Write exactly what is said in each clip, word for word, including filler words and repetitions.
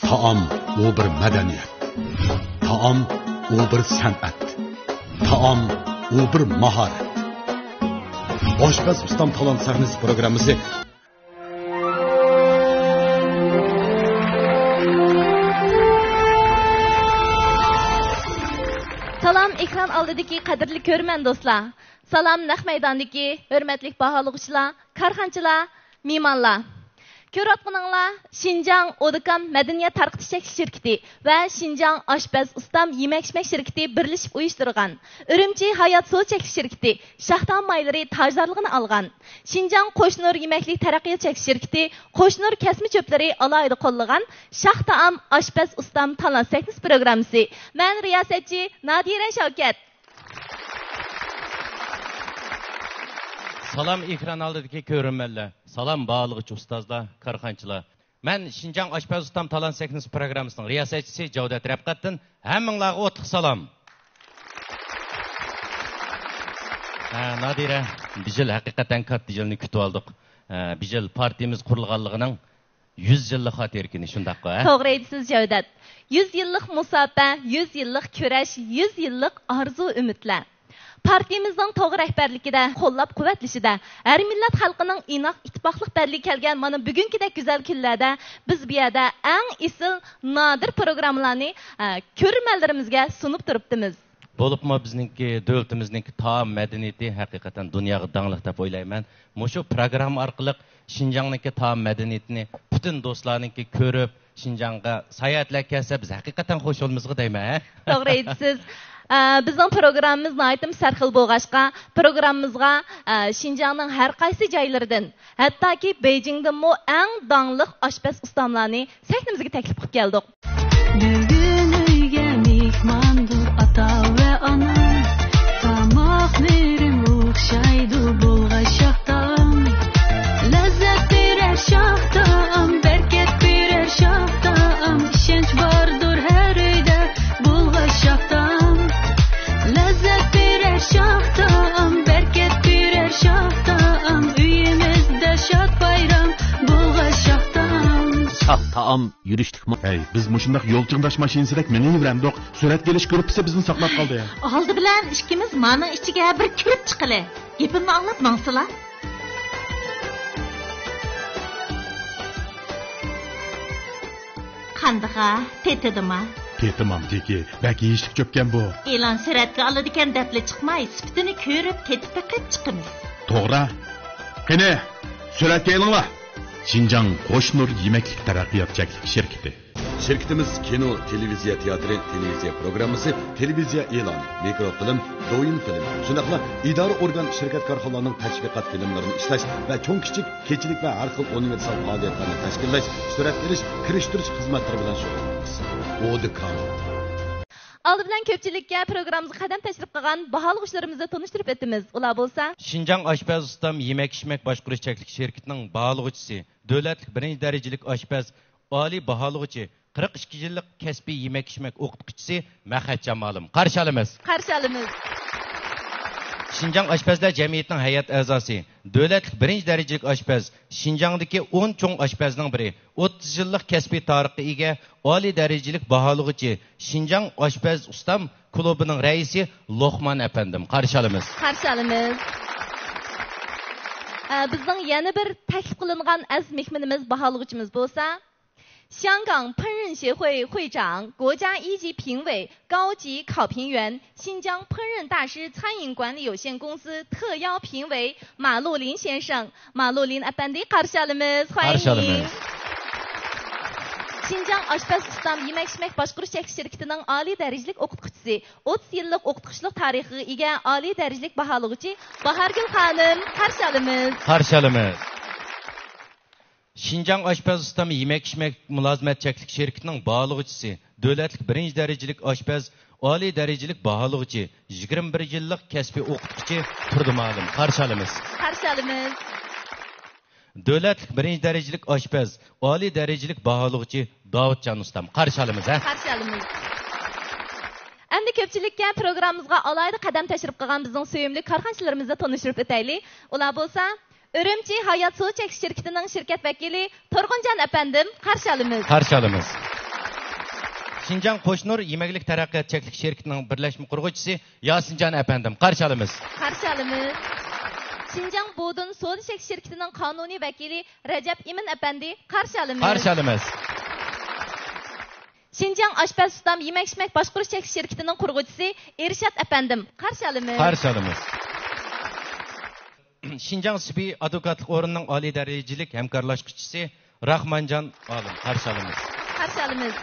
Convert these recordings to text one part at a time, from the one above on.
تائام ئۇ بىر مەدەنىيەت. تائام ئۇ بىر سەنئەت. تائام ئۇ بىر ماھارەت. ئاشپەز ئۇستام تالانت سەھنىسى پروگراممىسى. سالام، ئېكران ئالدىدىكى قەدىرلىك كۆرۈرمەن دوستلار. سالام، نەق مەيداندىكى ھۆرمەتلىك باھالىغۇچىلار، كارخانىچىلار، مېھمانلار. كۆرۈۋاتقىنىڭلار شىنجاڭ ئودىكام مەدەنىيەت تارقىتىش چەكلىك شىركىتى ۋە شىنجاڭ ئاشپەز ئۇستام يېمەك-ئىچمەك شىركىتى بىرلىشىپ ئۇيۇشتۇرغان، ئۈرۈمچى ھايات سۇ چەكلىك شىركىتى شاھ تائام مايلىرى تاجدارلىقىنى ئالغان، شىنجاڭ قوشنۇر يېمەكلىك تەرەققىيات چەكلىك شىركىتى قوشنۇر كەسمە چۆپلىرى ئالاھىدە قوللىغان شاھ تائام ئاشپەز ئۇستام تالانت سەھنىسى پروگراممىسى. مەن رىياسەتچى نادىرە شەۋكەت. سالام، ئېكران ئالدىدىكى كۆرۈرمەنلەر. سالام، باھالىغۇچى ئۇستازلار، كارخانىچىلار. مەن شىنجاڭ ئاشپەز ئۇستام تالانت سەھنىسى پروگراممىسىنىڭ رىياسەتچىسى جەۋدەت رەپقەتتىن ھەممىڭلارغا ئوتلۇق سالام. ھە، نادىرە، بىز يىل ھەقىقەتەن كاتتا يىلنى كۈتۈۋالدۇق. ھە، بىز يىل پارتىيىمىز قۇرۇلغانلىقىنىڭ يۈز يىللىق خاتىرە كۈنى، شۇنداققۇ، ھە؟ توغرا ئېيتىسىز، جەۋدەت. يۈز يىللىق مۇساپە، يۈز يىللىق كۈرەش، يۈز يىللىق ئارزۇ-ئۈمىدلەر. پارتىيىمىزنىڭ توغرا رەھبەرلىكىدە، قوللاپ-قۇۋۋەتلىشىدە، ھەر مىللەت خەلقىنىڭ ئىناق ئىتتىپاقلىق بەدىلىگە كەلگەن مانا بۈگۈنكىدەك گۈزەل كۈنلەردە بىز بۇ يەردە ئەڭ ئېسىل، نادىر پروگراممىلارنى، ئە، كۆرۈرمەنلىرىمىزگە سۇنۇپ تۇرۇپتىمىز. بولۇپمۇ بىزنىڭكى، دۆلىتىمىزنىڭكى تائام مەدەنىيىتى ھەقىقەتەن دۇنياغا داڭلىق دەپ ئويلايمەن. مۇشۇ پروگرامما ئارقىلىق شىنجاڭنىڭكى تائام مەدەنىيىتىنى پۈتۈن دوستلارنىڭكى كۆرۈپ، شىنجاڭغا ساياھەتلەر كەلسە، بىز ھەقىقەتەن خوش بولىمىزغۇ دەيمەن، ھە؟ توغرا ئېيتىسىز. ئە، بىزنىڭ پروگراممىمىز ناھايىتىمۇ سەرخىل بولغاچقا، پروگراممىمىزغا، ئە، شىنجاڭنىڭ ھەر قايسى جايلىرىدىن، ھەتتاكى بېيجىڭدىنمۇ ئەڭ داڭلىق ئاشپەز ئۇستاملارنى سەھنىمىزگە تەكلىپ قىلىپ كەلدۇق. بۈگۈن ئۆيگە مېھماندۇر ئاتا ۋە ئانا، تاماقلىرىم ئوخشايدۇ بۇلغار شاھ تائام. لەززەت بېرەر شاھ تائام، بەرىكەت بېرەر شاھ تائام، ئىشەنچ باردۇر ھەر ئۆيدە بۇلغار شاھ تائام. لەززەت بېرەر شاھ تائام، بەرىكەت بېرەر شاھ تائام، ئۆيىمىزدە شاد بايرام بۇلغار شاھ تائام. شاھ تائام يۈرۈشلۈكمۇ؟ ھەي، بىز مۇشۇنداق يول چىڭداش ماشىنىسىدەك مېڭىۋېرەمدۇق. سۈرەتكە ئېلىش گۇرۇپپىسى بىزنى ساقلاپ قالدى. ئالدى بىلەن ئىككىمىز مانىڭ ئىچىگە بىر كىرىپ چىقىلى. گېپىمنى ئاڭلاپ ماڭسىلا. قاندىغا، تېتىدىما؟ تېتىمامتىكى، بەك يېيىشلىك چۆپكەن بۇ. ئېلان سۈرەتكە ئالىدىكەن دەپلا چىقماي، سۈپىتىنى كۆرۈپ، تېتىپ بېقىپ چىقىمىز. توغرا. قېنى، سۈرەتكە ئېلىڭلار. شىنجاڭ قوشنۇر يېمەكلىك تەرەققىيات چەكلىك شىركىتى. شىركىتىمىز كىنو، تېلېۋىزىيە تىياتىرى، تېلېۋىزىيە پروگراممىسى، تېلېۋىزىيە ئېلانى، مىكرو فىلىم، دويىن فىلىم، شۇنداقلا ئىدارە ئورگان، شىركەت كارخانىلارنىڭ تەشۋىقات فىلىملىرىنى ئىشلەش ۋە چوڭ كىچىك كېچىلىك ۋە ھەر خىل ئۇنىۋېرسال پائالىيەتلەرنى تەشكىللەش، سۈرەتكە ئېلىش، كىرىشتۈرۈش خىزمەتلىرى بىلەن شۇغۇللىنىمىز. ئودىكام. ئالدى بىلەن كۆپچىلىككە پروگراممىمىزغا قەدەم تەشرىپ قىلغان باھالىغۇچىلىرىمىزنى تونۇشتۇرۇپ ئۆتىمىز. ئۇلار بولسا، شىنجاڭ ئاشپەز ئۇستام يېمەك-ئىچمەك باشقۇرۇش چەكلىك شىركىتىنىڭ باھالىغۇچىسى، دۆلەتلىك بىرىنچى دەرىجىلىك ئاشپەز، ئالىي باھالىغۇچى، قىرىق ئىككى يىللىق كەسپىي يېمەك-ئىچمەك ئوقۇتقۇچىسى مەخەتجان مۇئەللىم. قارشى ئالىمىز. قارشى ئالىمىز. شىنجاڭ ئاشپەزلەر جەمئىيىتىنىڭ ھەيئەت ئەزاسى، دۆلەتلىك بىرىنچى دەرىجىلىك ئاشپەز، شىنجاڭدىكى ئون چوڭ ئاشپەزنىڭ بىرى، ئوتتۇز يىللىق كەسپىي تارىخقا ئىگە، ئالىي دەرىجىلىك باھالىغۇچى، شىنجاڭ ئاشپەز ئۇستام كۇلۇبىنىڭ رەئىسى لوقمان ئەپەندىم. قارشى ئالىمىز. قارشى ئالىمىز. ئە، بىزنىڭ يەنە بىر تەكلىپ قىلىنغان ئەزىز مېھمىنىمىز، باھالىغۇچىمىز بولسا، 香港烹饪协会会长、国家一级评委、高级考评员、新疆烹饪大师餐饮管理有限公司特邀评委马路林先生。马路林 ئەپەندى، قارشى ئالىمىز. قارشى ئالىمىز. شىنجاڭ ئاشپەز ئۇستام يېمەك-ئىچمەك باشقۇرۇش چەكلىك شىركىتىنىڭ ئالىي دەرىجىلىك ئوقۇتقۇچىسى، ئوتتۇز يىللىق ئوقۇتقۇچىلىق تارىخىغا ئىگە ئالىي دەرىجىلىك باھالىغۇچى باھارگۈل خانىم. قارشى ئالىمىز. قارشى ئالىمىز. شىنجاڭ ئاشپەز ئۇستام يېمەك-ئىچمەك مۇلازىمەت چەكلىك شىركىتىنىڭ باھالىغۇچىسى، دۆلەتلىك بىرىنچى دەرىجىلىك ئاشپەز، ئالىي دەرىجىلىك باھالىغۇچى، يىگىرمە بىر يىللىق كەسپىي ئوقۇتقۇچى تۇردى مۇئەللىم. قارشى ئالىمىز. قارشى ئالىمىز. دۆلەتلىك بىرىنچى دەرىجىلىك ئاشپەز، ئالىي دەرىجىلىك باھالىغۇچى داۋۇتجان ئۇستام. قارشى ئالىمىز، ھە؟ قارشى ئالىمىز. ئەمدى كۆپچىلىككە پروگراممىمىزغا ئالاھىدە قەدەم تەشرىپ قىلغان بىزنىڭ سۆيۈملۈك كارخانىچىلىرىمىزنى تونۇشتۇرۇپ ئۆتەيلى. ئۇلار بولسا، ئۈرۈمچى ھايات سۇ چەكلىك شىركىتىنىڭ شىركەت ۋەكىلى تۇرغۇنجان ئەپەندىم. قارشى ئالىمىز. قارشى ئالىمىز. شىنجاڭ قوشنۇر يېمەكلىك تەرەققىيات چەكلىك شىركىتىنىڭ بىرلەشمە قۇرغۇچىسى ياسىنجان ئەپەندىم، قارشى ئالىمىز. قارشى ئالىمىز. شىنجاڭ بودۇن سودا چەكلىك شىركىتىنىڭ قانۇنىي ۋەكىلى رەجەپ ئىمىن ئەپەندى، قارشى ئالىمىز. قارشى ئالىمىز. شىنجاڭ ئاشپەز ئۇستام يېمەك-ئىچمەك باشقۇرۇش چەكلىك شىركىتىنىڭ قۇرغۇچىسى ئىرشات ئەپەندىم، قارشى ئالىمىز. قارشى ئالىمىز. شىنجاڭ سۈپى ئادۋوكاتلىق ئورنىنىڭ ئالىي دەرىجىلىك ھەمكارلاشقۇچىسى راخمانجان ئالىم، قارشى ئالىمىز. قارشى ئالىمىز.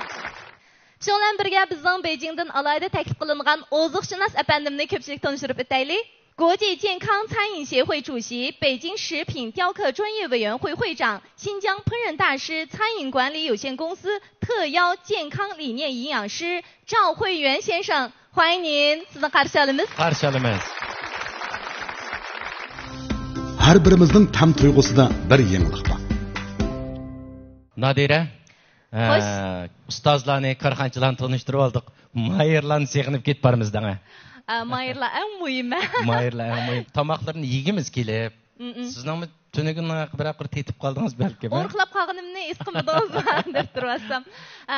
شۇنىڭ بىلەن بىرگە، بىزنىڭ بېيجىڭدىن ئالاھىدە تەكلىپ قىلىنغان ئوزۇقشۇناس ئەپەندىمنى كۆپچىلىككە تونۇشتۇرۇپ ئۆتەيلى. 国际健康餐饮协会主席、北京食品雕刻专业委员会会长、新疆烹饪大师、蔡英馆理学院会会长、 赵慧元先生，欢迎您， سىزنى قارشى ئالىمىز. قارشى ئالىمىز. ھەر بىرىمىزنىڭ تەم تۇيغۇسىدا بىر يېڭىلىق بار. نادىرە، ئە، خوش. ئۇستازلارنى، كارخانىچىلارنى تونۇشتۇرۇپ ئالدۇق. ماھىرلارنى سېغىنىپ كېتىپ بارىمىز دەڭە. ئە، ماھىرلار ئەڭ مۇھىم. ماھىرلار ئەڭ مۇھىم. تاماقلىرىنى يېگۈمىز كېلىپ. مم. سىزنىڭمۇ تۈنۈگۈن بىرەر قۇر تېتىپ قالدىڭىز بەلكىم، ھە؟ ئورۇقلاپ قالغىنىمنى ھېس قىلمىدىڭىزمۇ دەپ تۇرۇۋاتسام. ئە،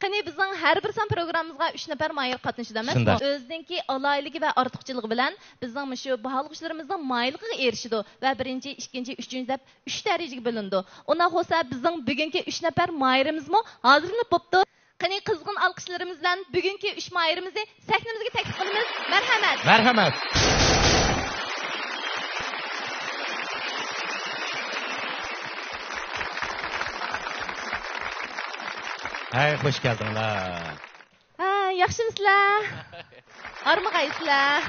قېنى، بىزنىڭ ھەر بىر سان پروگراممىمىزغا ئۈچ نەپەر ماھىر قاتنىشىدۇ ئەمەسمۇ؟ شۇنداق. ئۆزىنىڭكى ئالاھىدىلىكى ۋە ئارتۇقچىلىقى بىلەن بىزنىڭ مۇشۇ باھالىغۇچىلىرىمىزنىڭ ماھىرلىقىغا ئېرىشىدۇ ۋە بىرىنچى، ئىككىنچى، ئۈچىنچى دەپ ئۈچ دەرىجىگە بۆلۈنىدۇ. ئۇنداق بولسا، بىزنىڭ بۈگۈنكى ئۈچ نەپەر ماھىرىمىزمۇ ھازىرلىنىپ بوپتۇ. قېنى، قىزغىن ئالقىشلىرىمىز بىلەن بۈگۈنكى ئۈچ ماھىرىمىزنى سەھنىمىزگە تەكلىپ قىلىمىز. مەرھەمەت! مەرھەمەت! ھەي، خوش كەلدىڭلار. ھە، ياخشىمۇسىلەر؟ ھارمىغايسىلەر.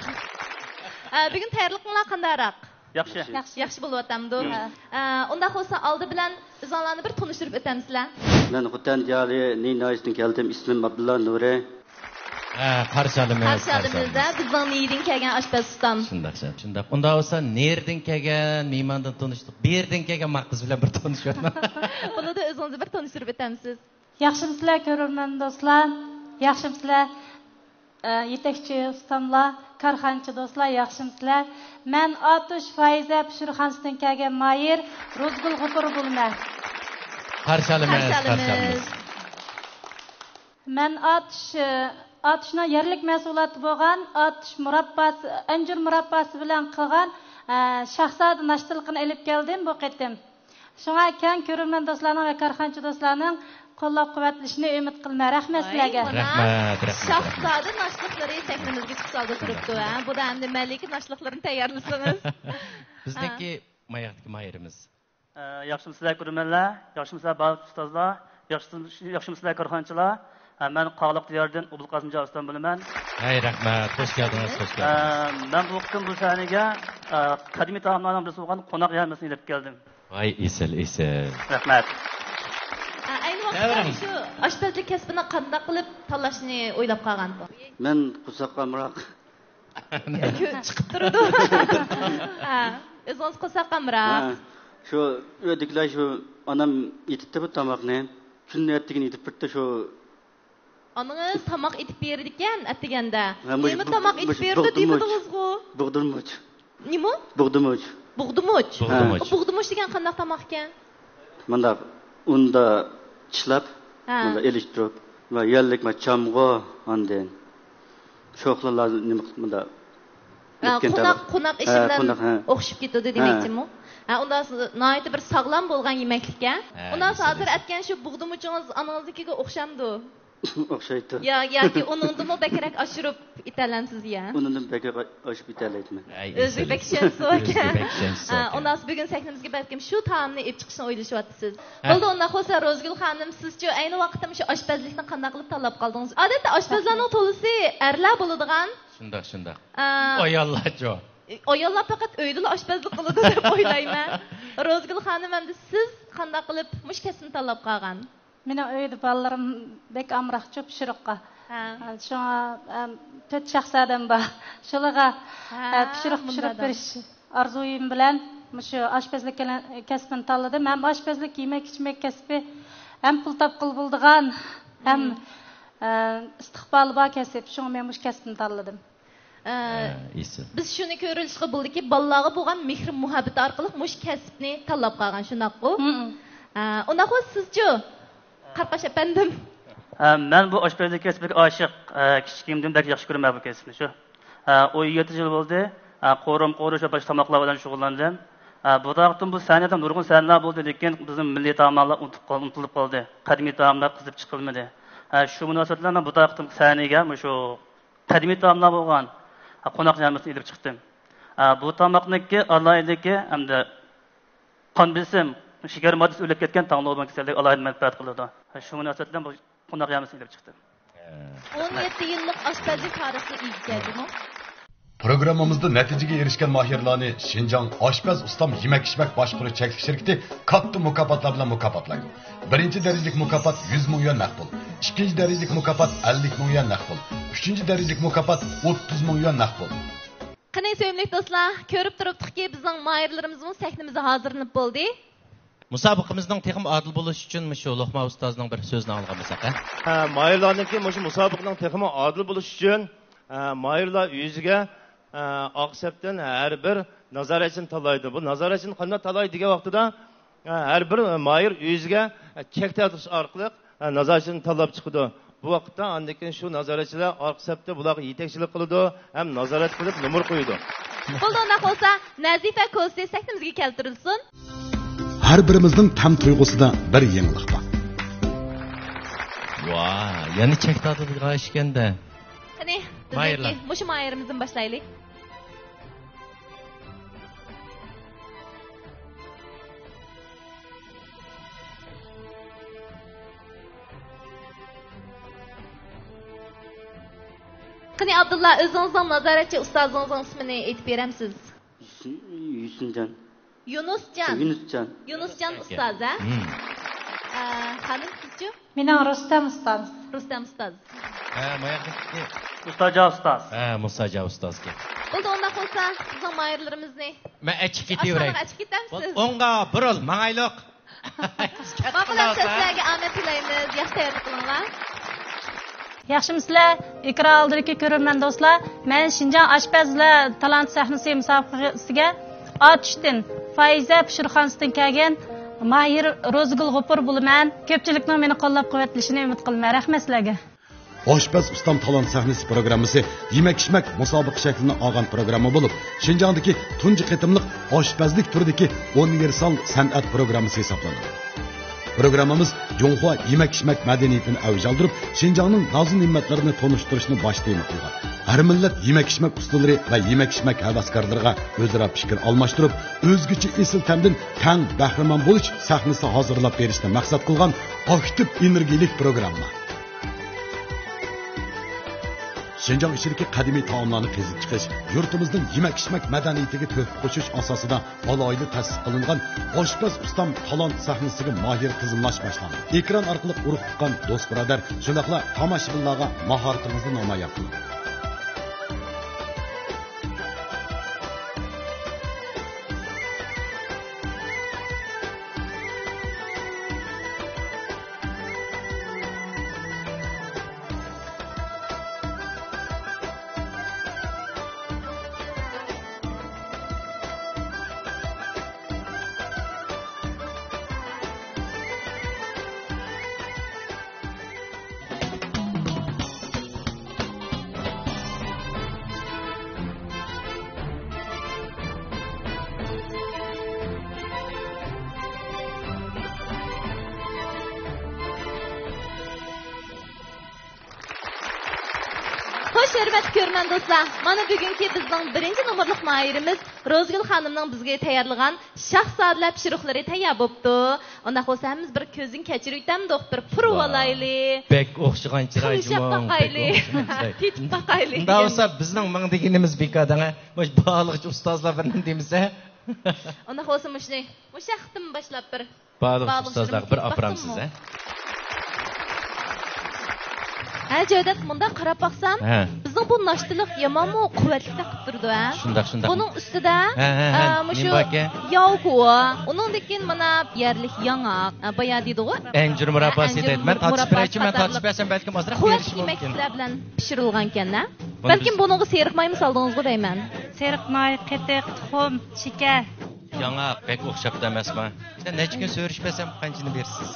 ھە، بۈگۈن تەييارلىقىڭلار قانداقراق؟ ياخشى. ياخشى. ياخشى بولۇۋاتامدۇ؟ مم. ئە، ئۇنداق بولسا، ئالدى بىلەن ئۆزۈڭلارنى بىر تونۇشتۇرۇپ ئۆتەمسىلەر؟ مەن خوتەن دىيارى نى ناھىيەسىدىن كەلدىم. ئىسمىم ئابدۇللا نۇرى. ھە، قارشى ئالىمىز، قارشى ئالىمىز، قارشى ئالىمىز. ھە، بىزنىڭ نىيىدىن كەلگەن ئاشپەز ئۇستام. شۇنداق، شۇنداق. ئۇنداق بولسا، نېرىدىن كەلگەن مېھماندىن تونۇشتۇق. بېرىدىن كەلگەن ماقىز بىلەن بىر تونۇشۇۋاتىمەن. بولىدۇ، ئۆزىڭىزنى بىر تونۇشتۇرۇپ ئۆتەمسىز؟ ياخشىمۇسىلەر، كۆرۈرمەن دوستلار؟ ياخشىمۇسىلەر؟ ئە، يېتەكچى ئۇستاملار، كارخانىچى دوستلار، ياخشىمۇسىلەر؟ مەن ئاتۇش فايزە پىشۇرخانىسىدىن كەلگەن ماھىر روزگۈل غوپۇر بولىمەن. قارشى ئالىمىز، قارشى ئالىمىز. قارشى ئالىمىز. مەن ئاتۇش، ئە، ئاتۇشنىڭ يەرلىك مەھسۇلاتى بولغان ئاتۇش مۇرابباسى، ئەنجۈر مۇرابباسى بىلەن قىلغان، ئە، شاھزادە ناشتىلىقىنى ئېلىپ كەلدىم بۇ قېتىم. شۇڭا كەڭ كۆرۈرمەن دوستلارنىڭ ۋە كارخانىچى دوستلارنىڭ قوللاپ-قۇۋۋەتلىشىنى ئۈمىد قىلىمەن. رەھمەت سىلەرگە. ۋاي، مانا رەھمەت، رەھمەت، شاھزادە ناشتىلىقلىرى سەھنىمىزگە چىقىپ سودا تۇرۇپتۇ، ھە؟ بۇ دا ئەمدى مەلىكە ناشتىلىقلىرىنى تەييارلىسىڭىز. بىزنىڭكى ماياقتىكى ماھىرىمىز. ئە، ياخشىمۇسىلەر كۆرۈرمەنلەر، ياخشىمۇسىلەر بارلىق ئۇستازلار، ياخشىمۇ-، ياخشىمۇسىلەر كارخانىچىلار. ئە، مەن قاغىلىق دىيارىدىن ئوبۇلقاسىم جان ئۇستام بولىمەن. ھەي، رەھمەت، خوش كەلدىڭىز، خوش ئە، كەلدىڭىز. مەن بۇ قېتىم بۇ سەھنىگە، ئە، قەدىمىي تائاملارنىڭ بىرسى بولغان قوناق يەمىسىنى ئېلىپ كەلدىم. ۋاي، ئېسىل، ئېسىل. رەھمەت. ئە، ئەينى ۋاقىتتا دەۋرىڭ. شۇ ئاشپەزلىك كەسپىنى قانداق قىلىپ تاللاشنى ئويلاپ قالغانتۇ؟ مەن قورساق ئامراق. چىقىپ تۇرىدۇ. ھە، ئۆزىڭىز قورساق ئامراق. ھە، شۇ ئۆيدىكىلەر شۇ ئانام ئېتىپتۇ بۇ تاماقنى. كۈندە ئەتىگىنى ئېتىپ بېرىپتۇ شۇ. ئانىڭىز تاماق ئېتىپ بېرىدىكەن ئەتىگەندە. ھە، مۇشۇ نېمە بۇ-، تاماق ئېتىپ مۇشۇ بېرىدۇ بۇغدىمۇچ دېمىدىڭىزغۇ؟ بۇغدىمۇچ. نېمە؟ بۇغدىمۇچ. بۇغدىمۇچ؟ بۇغدىمۇچ. ھە. بۇغدىمۇچ دېگەن قانداق تاماق ئىكەن؟ مۇنداق ئۇندا چىشلاپ، ھە. مۇنداق ئېلىشتۇرۇپ، ۋە يەللىك ما چامغۇ، ئاندىن شوخلىلار نېمە قىلىپ مۇنداق ھە، ئۆتكەن قوناق، تاماق. قوناق ئېشى ھە، بىلەن قوناق، ھە. ئوخشىشىپ كېتىدۇ ھە. دېمەكچىمۇ؟ ھە، ئۇنداق ناھايىتى بىر ساغلام بولغان يېمەكلىك ھە. ھە، ئۇنداق ئېسىل، ھازىر ئېسىل. ئەتكەن شۇ بۇغدىمۇچىڭىز ئانىڭىزنىڭكىگە ئوخشامدۇ؟ ئوخشايدۇ. يا، ياكى ئۇنىڭدىنمۇ بەكرەك ئاشۇرۇپ ئېتەلەمسىز يا؟ ئۇنىڭدىن بەكرەك ئاشۇرۇپ ئېتەلەيمەن. ئەي، ئۆزى ئېسىل، بەك ئېسىل. ئىشەنسۇ ئۆزى ئىكەن. بەك ئىشەنسۇ ھە، ئىكەن. ئۇنداق بۈگۈن سەھنىمىزگە بەلكىم شۇ تائامنى ئېلىپ چىقىشنى ئويلىشىۋاتىسىز. ھە. بولدى، ئۇنداق بولسا روزىگۈل خانىم، سىزچۇ ئەينى ۋاقىتتا مۇشۇ ئاشپەزلىكنى قانداق قىلىپ تاللاپ قالدىڭىز؟ ئادەتتە ئاشپەزلەرنىڭ تولىسى ئەرلەر بولىدىغان. شۇنداق، شۇنداق. ئە، ئاياللارچۇ؟ ئاياللار پەقەت ئۆيدىلا ئاشپەزلىك قىلىدۇ دەپ ئويلايمەن. روزىگۈل خانىم، ئەمدى سىز قانداق قىلىپ مۇشۇ كەسىپنى تاللاپ قالغان؟ مېنىڭ ئۆيدە بالىلىرىم بەك ئامراقچۇ پىشۇرۇققا. ھە. شۇڭا، ئەم، تۆت شاھزادەم بار. شۇلارغا، ھە، ئە، پىشۇرۇق پىشۇرۇپ بېرىش ئارزۇيۇم بىلەن مۇشۇ ئاشپەزلىك كەسپىنى تاللىدىم. ھەم ئاشپەزلىك، يېمەك-ئىچمەك كەسپى ھەم پۇل تاپقىلى بولىدىغان، ھەم، ئە، ئىستىقبالى بار كەسىپ. شۇڭا مەن مۇشۇ كەسىپنى تاللىدىم. ئە، ھە، ئېسىل. بىز شۇنى كۆرۈۋېلىشقا بولىدۇكى، بالىلارغا بولغان مېھرى-مۇھەببىتى ئارقىلىق مۇشۇ كەسىپنى تاللاپ قالغان، شۇنداققۇ؟ ھە، ئۇنداققۇ سىزچۇ، قاراقباش ئەپەندىم؟ ھە، مەن بۇ ئاشپەزلىك كەسپىگە ئاشىق. ھە، كىچىكىمدىن بەك ياخشى كۆرىمەن بۇ كەسىپنى شۇ. ھە، ئون يەتتە يىل بولدى. ھە، قورۇم قورۇش ۋە باشقا تاماقلار بىلەن شۇغۇللاندىم. ھە، بۇ تاماقتىن بۇ سەھنىدە نۇرغۇن سەھنىلەر بولدى، لېكىن بىزنىڭ مىللىي تائاملار ئۇنتۇپ قال-، ئۇنتۇلۇپ قالدى. قەدىمىي تائاملار قىزىپ چىقىلمىدى. ھە، شۇ مۇناسىۋەت بىلەن مەن بۇ تاماقتىن سەھنىگە مۇشۇ قەدىمىي تائاملار بولغان، ھە، قوناق يامىسىنى ئېلىپ چىقتىم. ھە، بۇ تاماقنىڭكى ئالاھىدىلىكى ھەمدە قان بېسىم، شېكەر ماددىسى ئۆرلەپ كەتكەن تاڭلا بولغان كېسەللىككە ئالاھىدە مەنپەئەت قىلىدۇ. شۇ مۇناسىۋەت بىلەن بۇ قوناق يامىسىنى ئېلىپ چىقتىم. ئون يەتتە يىللىق ئاشپەزلىك تارىخىغا ئىگە ئىكەن جۇمۇ. پروگراممىمىزدا نەتىجىگە ئېرىشكەن ماھىرلارنى شىنجاڭ ئاشپەز ئۇستام يېمەك-ئىچمەك باشقۇرۇش چەكلىك شىركىتى كاتتا مۇكاپاتلار بىلەن مۇكاپاتلايدۇ. بىرىنچى دەرىجىلىك مۇكاپات يۈز مىڭ يۈەن نەق پۇل، ئىككىنچى دەرىجىلىك مۇكاپات ئەللىك مىڭ يۈەن نەق پۇل، ئۈچىنچى دەرىجىلىك مۇكاپات ئوتتۇز مىڭ يۈەن نەق پۇل. قېنى، سۆيۈملۈك دوستلار، كۆرۈپ تۇرۇپتۇقكى، بىزنىڭ ماھىرلىرىمىزمۇ سەھنىمىزگە ھازىرلىنىپ بولدى. مۇسابىقىمىزنىڭ تېخىمۇ ئادىل بولۇشى ئۈچۈن مۇشۇ لوقمان ئۇستازنىڭ بىر سۆزىنى ئاڭلىغان بولساق، ھە؟ ھە، ماھىرلارنىڭكى مۇشۇ مۇسابىقىنىڭ تېخىمۇ ئادىل بولۇشى ئۈچۈن، ھە، ماھىرلار ئۆزىگە، ھە، ئارقا سەپتىن ھەر بىر نازارەتچىنى تاللايدۇ. بۇ نازارەتچىنى قانداق تاللايدۇ دېگەن ۋاقتىدا، ھە، ھەر بىر ماھىر ئۆزىگە چەك تارتىش ئارقىلىق، ھە، نازارەتچىنى تاللاپ چىقىدۇ. بۇ ۋاقىتتا ئاندىن كېيىن شۇ نازارەتچىلەر ئارقا سەپتە بۇلارغا يېتەكچىلىك قىلىدۇ ھەم نازارەت قىلىپ نومۇر قويىدۇ. بولدى، ئۇنداق بولسا، نەزىپە كوزىسى سەھنىمىزگە كەلتۈرۈلسۇن. ھەر بىرىمىزنىڭ تەم تۇيغۇسىدا بىر يېڭىلىق بار. ۋاي، يەنە چەك تارتىدىغان ئىش ئىكەن-دە. قېنى، بىزنىڭكى مۇشۇ ماھىرىمىزدىن باشلايلى. قېنى، ئابدۇللا، ئۆزىڭىزنىڭ نازارەتچى ئۇستازىڭىزنىڭ ئىسمىنى ئېيتىپ بېرەمسىز؟ يۈسۈن-، يۈسۈنجان. يۇنۇسجان. يۇنۇسجان. يۇنۇسجان ئۇستاز، ھە؟ ھىم. ئە، خانىم، سىزچۇ؟ مېنىڭ رۇستەم ئۇستاز. رۇستەم ئۇستاز. ھە، ماياقتىكى. مۇستاجا ئۇستاز. ھە، مۇستاجا ئۇستازكەن. بولدى، ئۇنداق بولسا، بىزنىڭ ماھىرلىرىمىزنى مەن ئەچىپ كېتىۋېرەي. ئاشخانىغا ئەچىپ كېتەمسىز؟ بول، ئوڭغا بۇرۇل، ماڭايلۇق. ماقۇل، سىلەرگە ئامەت تىلەيمىز. ياخشى تەييارلىق قىلىڭلار. ياخشىمۇسىلەر، ئېكران ئالدىدىكى كۆرۈرمەن دوستلار؟ مەن شىنجاڭ ئاشپەزلەر تالانت سەھنىسى مۇسابىقىسىگە ئاتۇشتىن، فايزە پىشۇرخانىسىدىن كەلگەن ماھىر روزىگۈل غوپۇر بولىمەن. كۆپچىلىكنىڭ مېنى قوللاپ-قۇۋۋەتلىشىنى ئۈمىد قىلىمەن. رەھمەت سىلەرگە. ئاشپەز ئۇستام تالانت سەھنىسى پروگراممىسى يېمەك-ئىچمەك مۇسابىقە شەكلىنى ئالغان پروگرامما بولۇپ، شىنجاڭدىكى تۇنجى قېتىملىق ئاشپەزلىك تۈرىدىكى ئۇنىۋېرسال سەنئەت پروگراممىسى ھېسابلىنىدۇ. پروگراممىمىز جۇڭخۇا يېمەك-ئىچمەك مەدەنىيىتىنى ئەۋج ئالدۇرۇپ، شىنجاڭنىڭ نازۇ-نېمەتلىرىنى تونۇشتۇرۇشنى باش تېما قىلغان. ھەر مىللەت يېمەك-ئىچمەك ئۇسسۇللىرى ۋە يېمەك-ئىچمەك ھەۋەسكارلىرىغا ئۆزئارا پىكىر ئالماشتۇرۇپ، ئۆزگىچە ئېسىل تەمدىن تەڭ بەھرىمەن بولۇش سەھنىسى ھازىرلاپ بېرىشنى مەقسەت قىلغان ئاكتىپ ئېنېرگىيىلىك پروگرامما. شىنجاڭ ئىچىدىكى قەدىمىي تائاملارنى قېزىپ چىقىش، يۇرتىمىزنىڭ يېمەك-ئىچمەك مەدەنىيىتىگە تۆھپە قوشۇش ئاساسىدا ئالاھىدە تەسىس قىلىنغان ئاشپەز ئۇستام تالانت سەھنىسىگە ماھىر تىزىملاش باشلاندى. ئېكران ئارقىلىق ئۇرۇق-تۇغقان، دوست-بۇرادەر، شۇنداقلا تاماشىبىنلارغا ماھارىتىڭىزنى نامايان قىلىڭ. خوش، ھۆرمەتلىك كۆرۈرمەن دوستلار، مانا بۈگۈنكى بىزنىڭ بىرىنچى نومۇرلۇق ماھىرىمىز روزىگۈل خانىمنىڭ بىزگە تەييارلىغان شاھزادىلەر پىشۇرۇقلىرى تەييار بوپتۇ. ئۇنداق بولسا ھەممىمىز بىر كۆزدىن كەچۈرۈۋېتەمدۇق، بىر پۇرىۋالايلى. ۋاو. بەك ئوخشىغان چىراي جۇمۇ. تىڭشاپ باقايلى. بەك ئوخشىغان چىراي. تېتىپ باقايلى. ئۇنداق بولسا بىزنىڭ مىڭدىكىنىمىز بىكار دەڭە. مۇشۇ باھالىغۇچى ئۇستازلار بىرنى دېمىسە. ئۇنداق بولسا مۇشۇنى، مۇشۇ ھەقتىن باشلاپ بىر باھالىغۇچى ئۇستازلارغا بىر ئاپىرامسىز، ھە؟ ھە، جەۋدەت، مۇنداق قاراپ باقسام، ھە، بىزنىڭ بۇ ناشتىلىق يامانمۇ قۇۋۋەتلىك تېقىپ تۇرىدۇ، ھە؟ شۇنداق، شۇنداق. بۇنىڭ ئۈستىدە، ھە، ھە، ھە، ئە، مۇشۇ نېمە باركەن؟ ياۋكۇۋا، ئۇنىڭدىن كېيىن مانا يەرلىك ياڭاق، ئە، بايا دېدىغۇ. ئەنجۈر مۇرابباسى دەيدۇ. مەن تارتىشىپ بېرەيچۇ، مەن تارتىشىپ بەرسەم بەلكىم ئازراق قۇۋۋەتلىك يېمەكلىكلەر بىلەن پىشۇرۇلغانكەن، ھە؟ بەلكىم بۇنىڭغا سېرىق مايمۇ سالدىڭىزغۇ دەيمەن. سېرىق ماي، قېتىق، تۇخۇم، شېكەر. ياڭاق بەك ئوخشاپتۇ ئەمەسمۇ؟ سەن نەچچە كۈن سۆرىشىپ بەرسەم قانچىنى بېرىسىز؟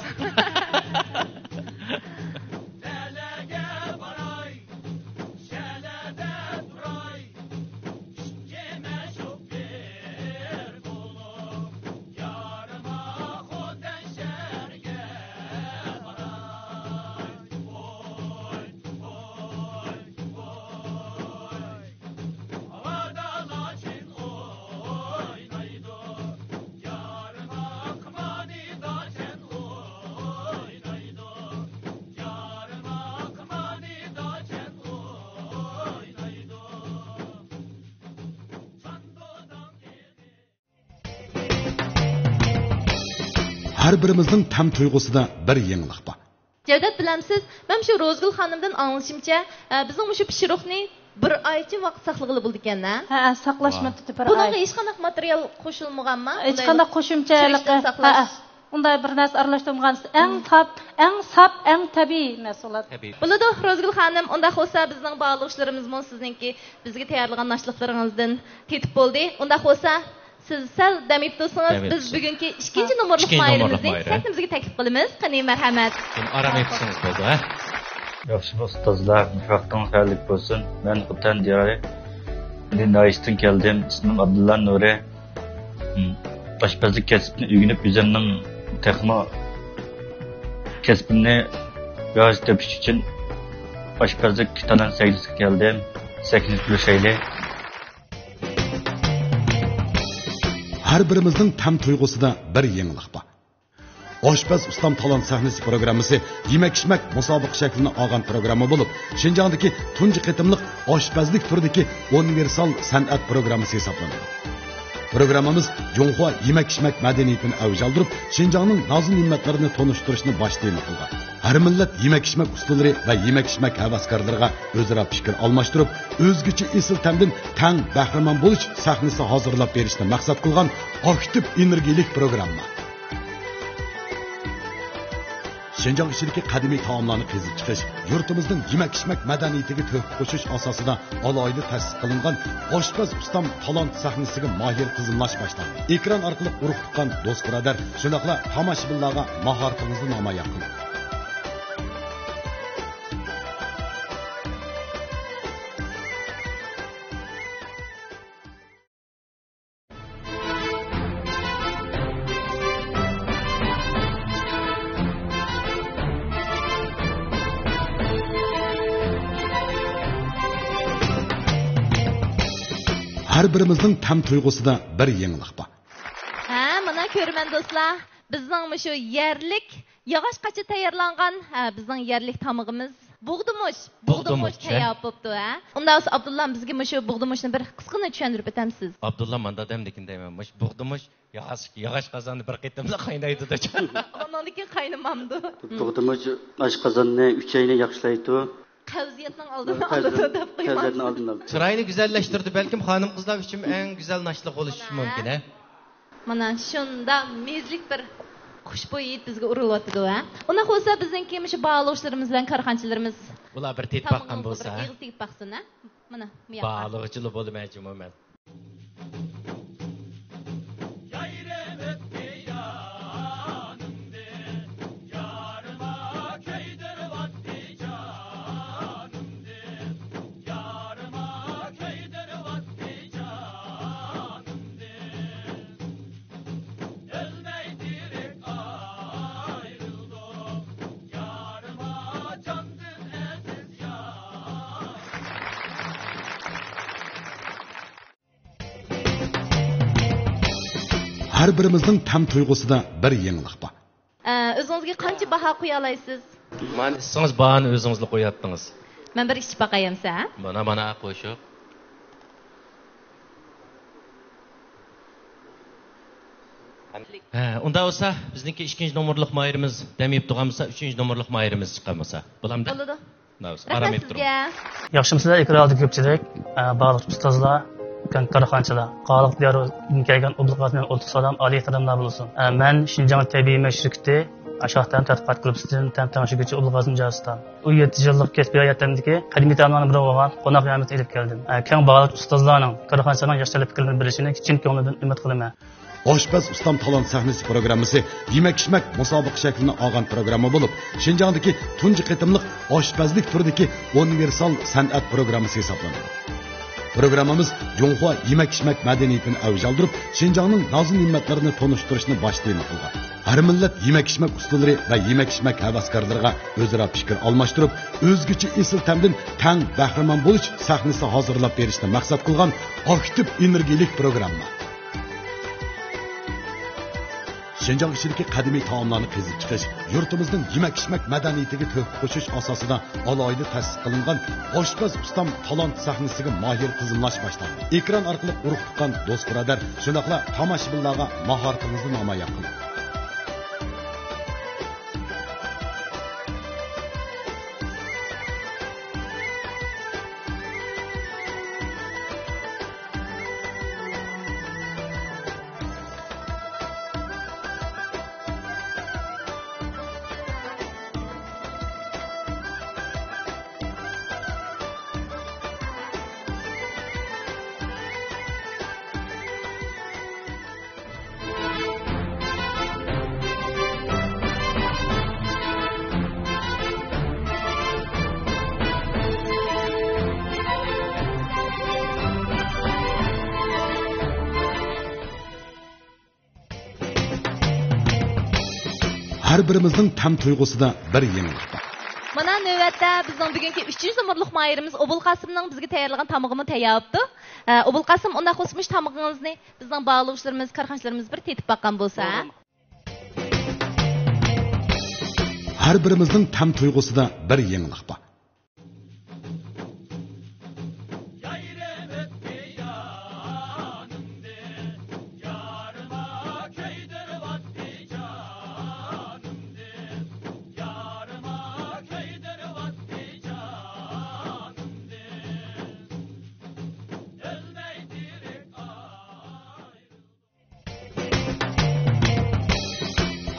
ھەر بىرىمىزنىڭ تەم تۇيغۇسىدا بىر يېڭىلىق بار. جەۋدەت، بىلەمسىز، مەن شۇ روزگۈل خانىمدىن ئاڭلىشىمچە، ئە، بىزنىڭ مۇشۇ پىشۇرۇقنى بىر ئايچە ۋاقىت ساقلىغىلى بولىدىكەن، ھە؟ ھە، ھە، ساقلاش ۋاھ. مۇددىتى بىر ئاي. بۇنىڭغا ھېچقانداق ماتېرىيال قوشۇلمىغانمۇ؟ ھېچقانداق قوشۇمچىلىق، پىشۇرۇشتىن ھە، ساقلاش. ھە. ئۇنداق بىر نەرسە ئارىلاشتۇرمىغان، ئەڭ ساپ، ئەڭ ساپ، ئەڭ تەبىئىي مەھسۇلات. تەبىئىي. بولىدۇ، روزگۈل خانىم، ئۇنداق بولسا بىزنىڭ بارلىغۇچىلىرىمىزمۇ سىزنىڭكى بىزگە تەييارلىغان ناشتىلىقلىرىڭىزدىن تېتىپ بولدى. ئۇنداق بولسا سىز سەل دەم ئېلىپ تۇرسىڭىز، دەم ئېلىپ بىز تۇرسىڭىز. بۈگۈنكى ئىككىنچى نومۇرلۇق ئىككىنچى نومۇرلۇق ماھىرىمىزنى ماھىرى سەھنىمىزگە تەكلىپ قىلىمىز. قېنى، مەرھەمەت. ئارام ئېلىپ تۇرسىڭىز بولدى، ھە؟ ياخشىمۇ ئۇستازلار، ۋاقتىڭىز خەيرلىك بولسۇن. مەن خوتەن دىيارى، مەدىنە ناھىيەسىدىن كەلدىم. ئىسمىم ئابدۇللا نۇرى. ئاشپەزلىك كەسپىنى ئۆگىنىپ، ئۆزۈمنىڭ تېخىمۇ كەسپىمنى راۋاج تېپىش ئۈچۈن ئاشپەزلىك تالانت سەھنىسىگە كەلدىم. سەھنىدە كۆرۈشەيلى. ھەر بىرىمىزنىڭ تەم تۇيغۇسىدا بىر يېڭىلىق بار. ئاشپەز ئۇستام تالانت سەھنىسى پروگراممىسى يېمەك-ئىچمەك مۇسابىقە شەكلىنى ئالغان پروگرامما بولۇپ، شىنجاڭدىكى تۇنجى قېتىملىق ئاشپەزلىك تۈرىدىكى ئۇنىۋېرسال سەنئەت پروگراممىسى ھېسابلىنىدۇ. پروگراممىمىز جۇڭخۇا يېمەك-ئىچمەك مەدەنىيىتىنى ئەۋج ئالدۇرۇپ، شىنجاڭنىڭ نازۇ-نېمەتلىرىنى تونۇشتۇرۇشنى باش تېما قىلغان. ھەر مىللەت يېمەك-ئىچمەك ئۇسۇللىرى ۋە يېمەك-ئىچمەك ھەۋەسكارلىرىغا ئۆزئارا پىكىر ئالماشتۇرۇپ، ئۆزگىچە ئېسىل تەمدىن تەڭ بەھرىمەن بولۇش سەھنىسى ھازىرلاپ بېرىشنى مەقسەت قىلغان ئاكتىپ ئېنېرگىيەلىك پروگرامما. شىنجاڭ ئىچىدىكى قەدىمىي تائاملارنى قېزىپ چىقىش، يۇرتىمىزنىڭ يېمەك-ئىچمەك مەدەنىيىتىگە تۆھپە قوشۇش ئاساسىدا ئالاھىدە تەسىس قىلىنغان ئاشپەز ئۇستام تالانت سەھنىسىگە ماھىر تىزىملاش باشلاندى. ئېكران ئارقىلىق ئۇرۇق-تۇغقان، دوست-بۇرادەر، شۇنداقلا تاماشىبىنلارغا ماھارىتىڭىزنى نامايان قىلىڭ. ھەر بىرىمىزنىڭ تەم تۇيغۇسىدا بىر يېڭىلىق بار. ھە، مانا كۆرۈرمەن دوستلار، بىزنىڭ مۇشۇ يەرلىك ياغاچ قاچا تەييارلانغان، ھە، بىزنىڭ يەرلىك تامىقىمىز بۇغدىمۇش. بۇغدىمۇش، بۇغدىمۇش ھە؟ تەييار بوپتۇ، ھە؟ ئۇنداق بولسا، ئابدۇللا، بىزگە مۇشۇ بۇغدىمۇشنى بىر قىسقىغىنا چۈشەندۈرۈپ ئۆتەمسىز؟ ئابدۇللا ماندا دەمدىكىن دەيمەن، مۇشۇ بۇغدىمۇش ياغاچ، ياغاچ قازاندا بىر قېتىملا قاينايدۇ-دە. ئۇنىڭدىن كېيىن قاينىمامدۇ؟ بۇغدىمۇش ئاشقازاننى، ئۈچەينى ياخشىلايدۇ. قەۋزىيەتنىڭ ئالدىنى ئالىدۇ دەپ قويمامسىز؟ قەۋزىيەتنىڭ ئالدىنى ئالىدۇ. چىرايىنى گۈزەللەشتۈردى، بەلكىم خانىم-قىزلار ئۈچۈن ئەڭ گۈزەل ناشتىلىق بولۇشى مۇمكىن، ھە؟ مانا شۇنداق مېزىلىك بىر خۇشبۇي ھىد بىزگە ئۇرۇلۇۋاتىدۇ، ھە؟ ئۇنداق بولسا، بىزنىڭكى مۇشۇ باھالىغۇچىلىرىمىز بىلەن كارخانىچىلىرىمىز بۇلار بىر تېتىپ باققان بولسا، بىر ئېغىز تېگىپ باقسۇن، ھە؟ مانا بۇ ياققا. باھالىغۇچىلا بولىمەن جۇمۇ مەن. ھەر بىرىمىزنىڭ تەم تۇيغۇسىدا بىر يېڭىلىق بار. ئە، ئۆزىڭىزگە قانچە باھا قويالايسىز؟ مانا ئىچسىڭىز، باھانى ئۆزىڭىزلا قوياتتىڭىز. مەن بىر ئىچىپ باقاي ئەمسە، ھە؟ مانا، مانا، قوشۇپ. ھە، ئۇنداق بولسا، بىزنىڭكى ئىككىنچى نومۇرلۇق ماھىرىمىز دەم يەپ تۇرغان بولسا، ئۈچىنچى نومۇرلۇق ماھىرىمىز چىققان بولسا. بولامدۇ؟ بولىدۇ. ئۇنداق بولسا، رەھمەت ئارام يەپ سىزگە. تۇرۇڭ. ياخشىمۇسىلەر، ئېكران ئالدىدىكى كۆپچىلىك، ئە، بارلىق ئۇستازلار، كارخانىچىلار، قاغىلىق دىيارىدىن كەلگەن ئوبدۇلقاسىمدىن ئۇلۇغ سالام، ئالىي قەدەملەر بولسۇن. ئە، مەن شىنجاڭ تەبىئىي يېمەك شىركىتى شاھ تەم تەتقىقات گۇرۇپپىسىدىن تەم تەڭشىگۈچى ئوبدۇلقاسىم جاسىستان. ئون يەتتە يىللىق كەسپىي ھاياتىمدىكى قەدىمىي تائاملارنىڭ بىرى بولغان قوناق يامىسىنى ئېلىپ كەلدىم. ئە، كەڭ باھالىق ئۇستازلارنىڭ، كارخانىچىلارنىڭ ياخشى تەلەپ پىكىرلىرىنى بېرىشىنى چىن كۆڭلىدىن ئۈمىد قىلىمەن. ئاشپەز ئۇستام تالانت سەھنىسى پروگراممىسى يېمەك-ئىچمەك مۇسابىقە شەكلىنى ئالغان پروگرامما بولۇپ، شىنجاڭدىكى تۇنجى قېتىملىق ئاشپەزلىك تۈرىدىكى ئۇنىۋېرسال سەنئەت پروگراممىسى ھېسابلىنىدۇ. پروگراممىمىز جۇڭخۇا يېمەك-ئىچمەك مەدەنىيىتىنى ئەۋج ئالدۇرۇپ، شىنجاڭنىڭ نازۇ-نېمەتلىرىنى تونۇشتۇرۇشنى باش تېما قىلغان. ھەر مىللەت يېمەك-ئىچمەك ئۇسۇللىرى ۋە يېمەك-ئىچمەك ھەۋەسكارلىرىغا ئۆزئارا پىكىر ئالماشتۇرۇپ، ئۆزگىچە ئېسىل تەمدىن تەڭ بەھرىمەن بولۇش سەھنىسى ھازىرلاپ بېرىشنى مەقسەت قىلغان ئاكتىپ ئېنېرگىيەلىك پروگرامما. شىنجاڭ ئىچىدىكى قەدىمىي تائاملارنى قېزىپ چىقىش، يۇرتىمىزنىڭ يېمەك-ئىچمەك مەدەنىيىتىگە تۆھپە قوشۇش ئاساسىدا ئالاھىدە تەسىس قىلىنغان ئاشپەز ئۇستام تالانت سەھنىسىگە ماھىر تىزىملاش باشلاندى. ئېكران ئارقىلىق ئۇرۇق-تۇغقان، دوست-بۇرادەر، شۇنداقلا تاماشىبىنلارغا ماھارىتىڭىزنى نامايان قىلىڭ. ھەر بىرىمىزنىڭ تەم تۇيغۇسىدا بىر يېڭىلىق بار. مانا نۆۋەتتە بىزنىڭ بۈگۈنكى ئۈچىنچى نومۇرلۇق ماھىرىمىز ئوبۇلقاسىمنىڭ بىزگە تەييارلىغان تامىقىمۇ تەييار بوپتۇ. ئە، ئوبۇلقاسىم، ئۇنداق بولسا مۇشۇ تامىقىڭىزنى بىزنىڭ باھالىغۇچىلىرىمىز، كارخانىچىلىرىمىز بىر تېتىپ باققان بولسا، ھە؟ ھەر بىرىمىزنىڭ تەم تۇيغۇسىدا بىر يېڭىلىق بار.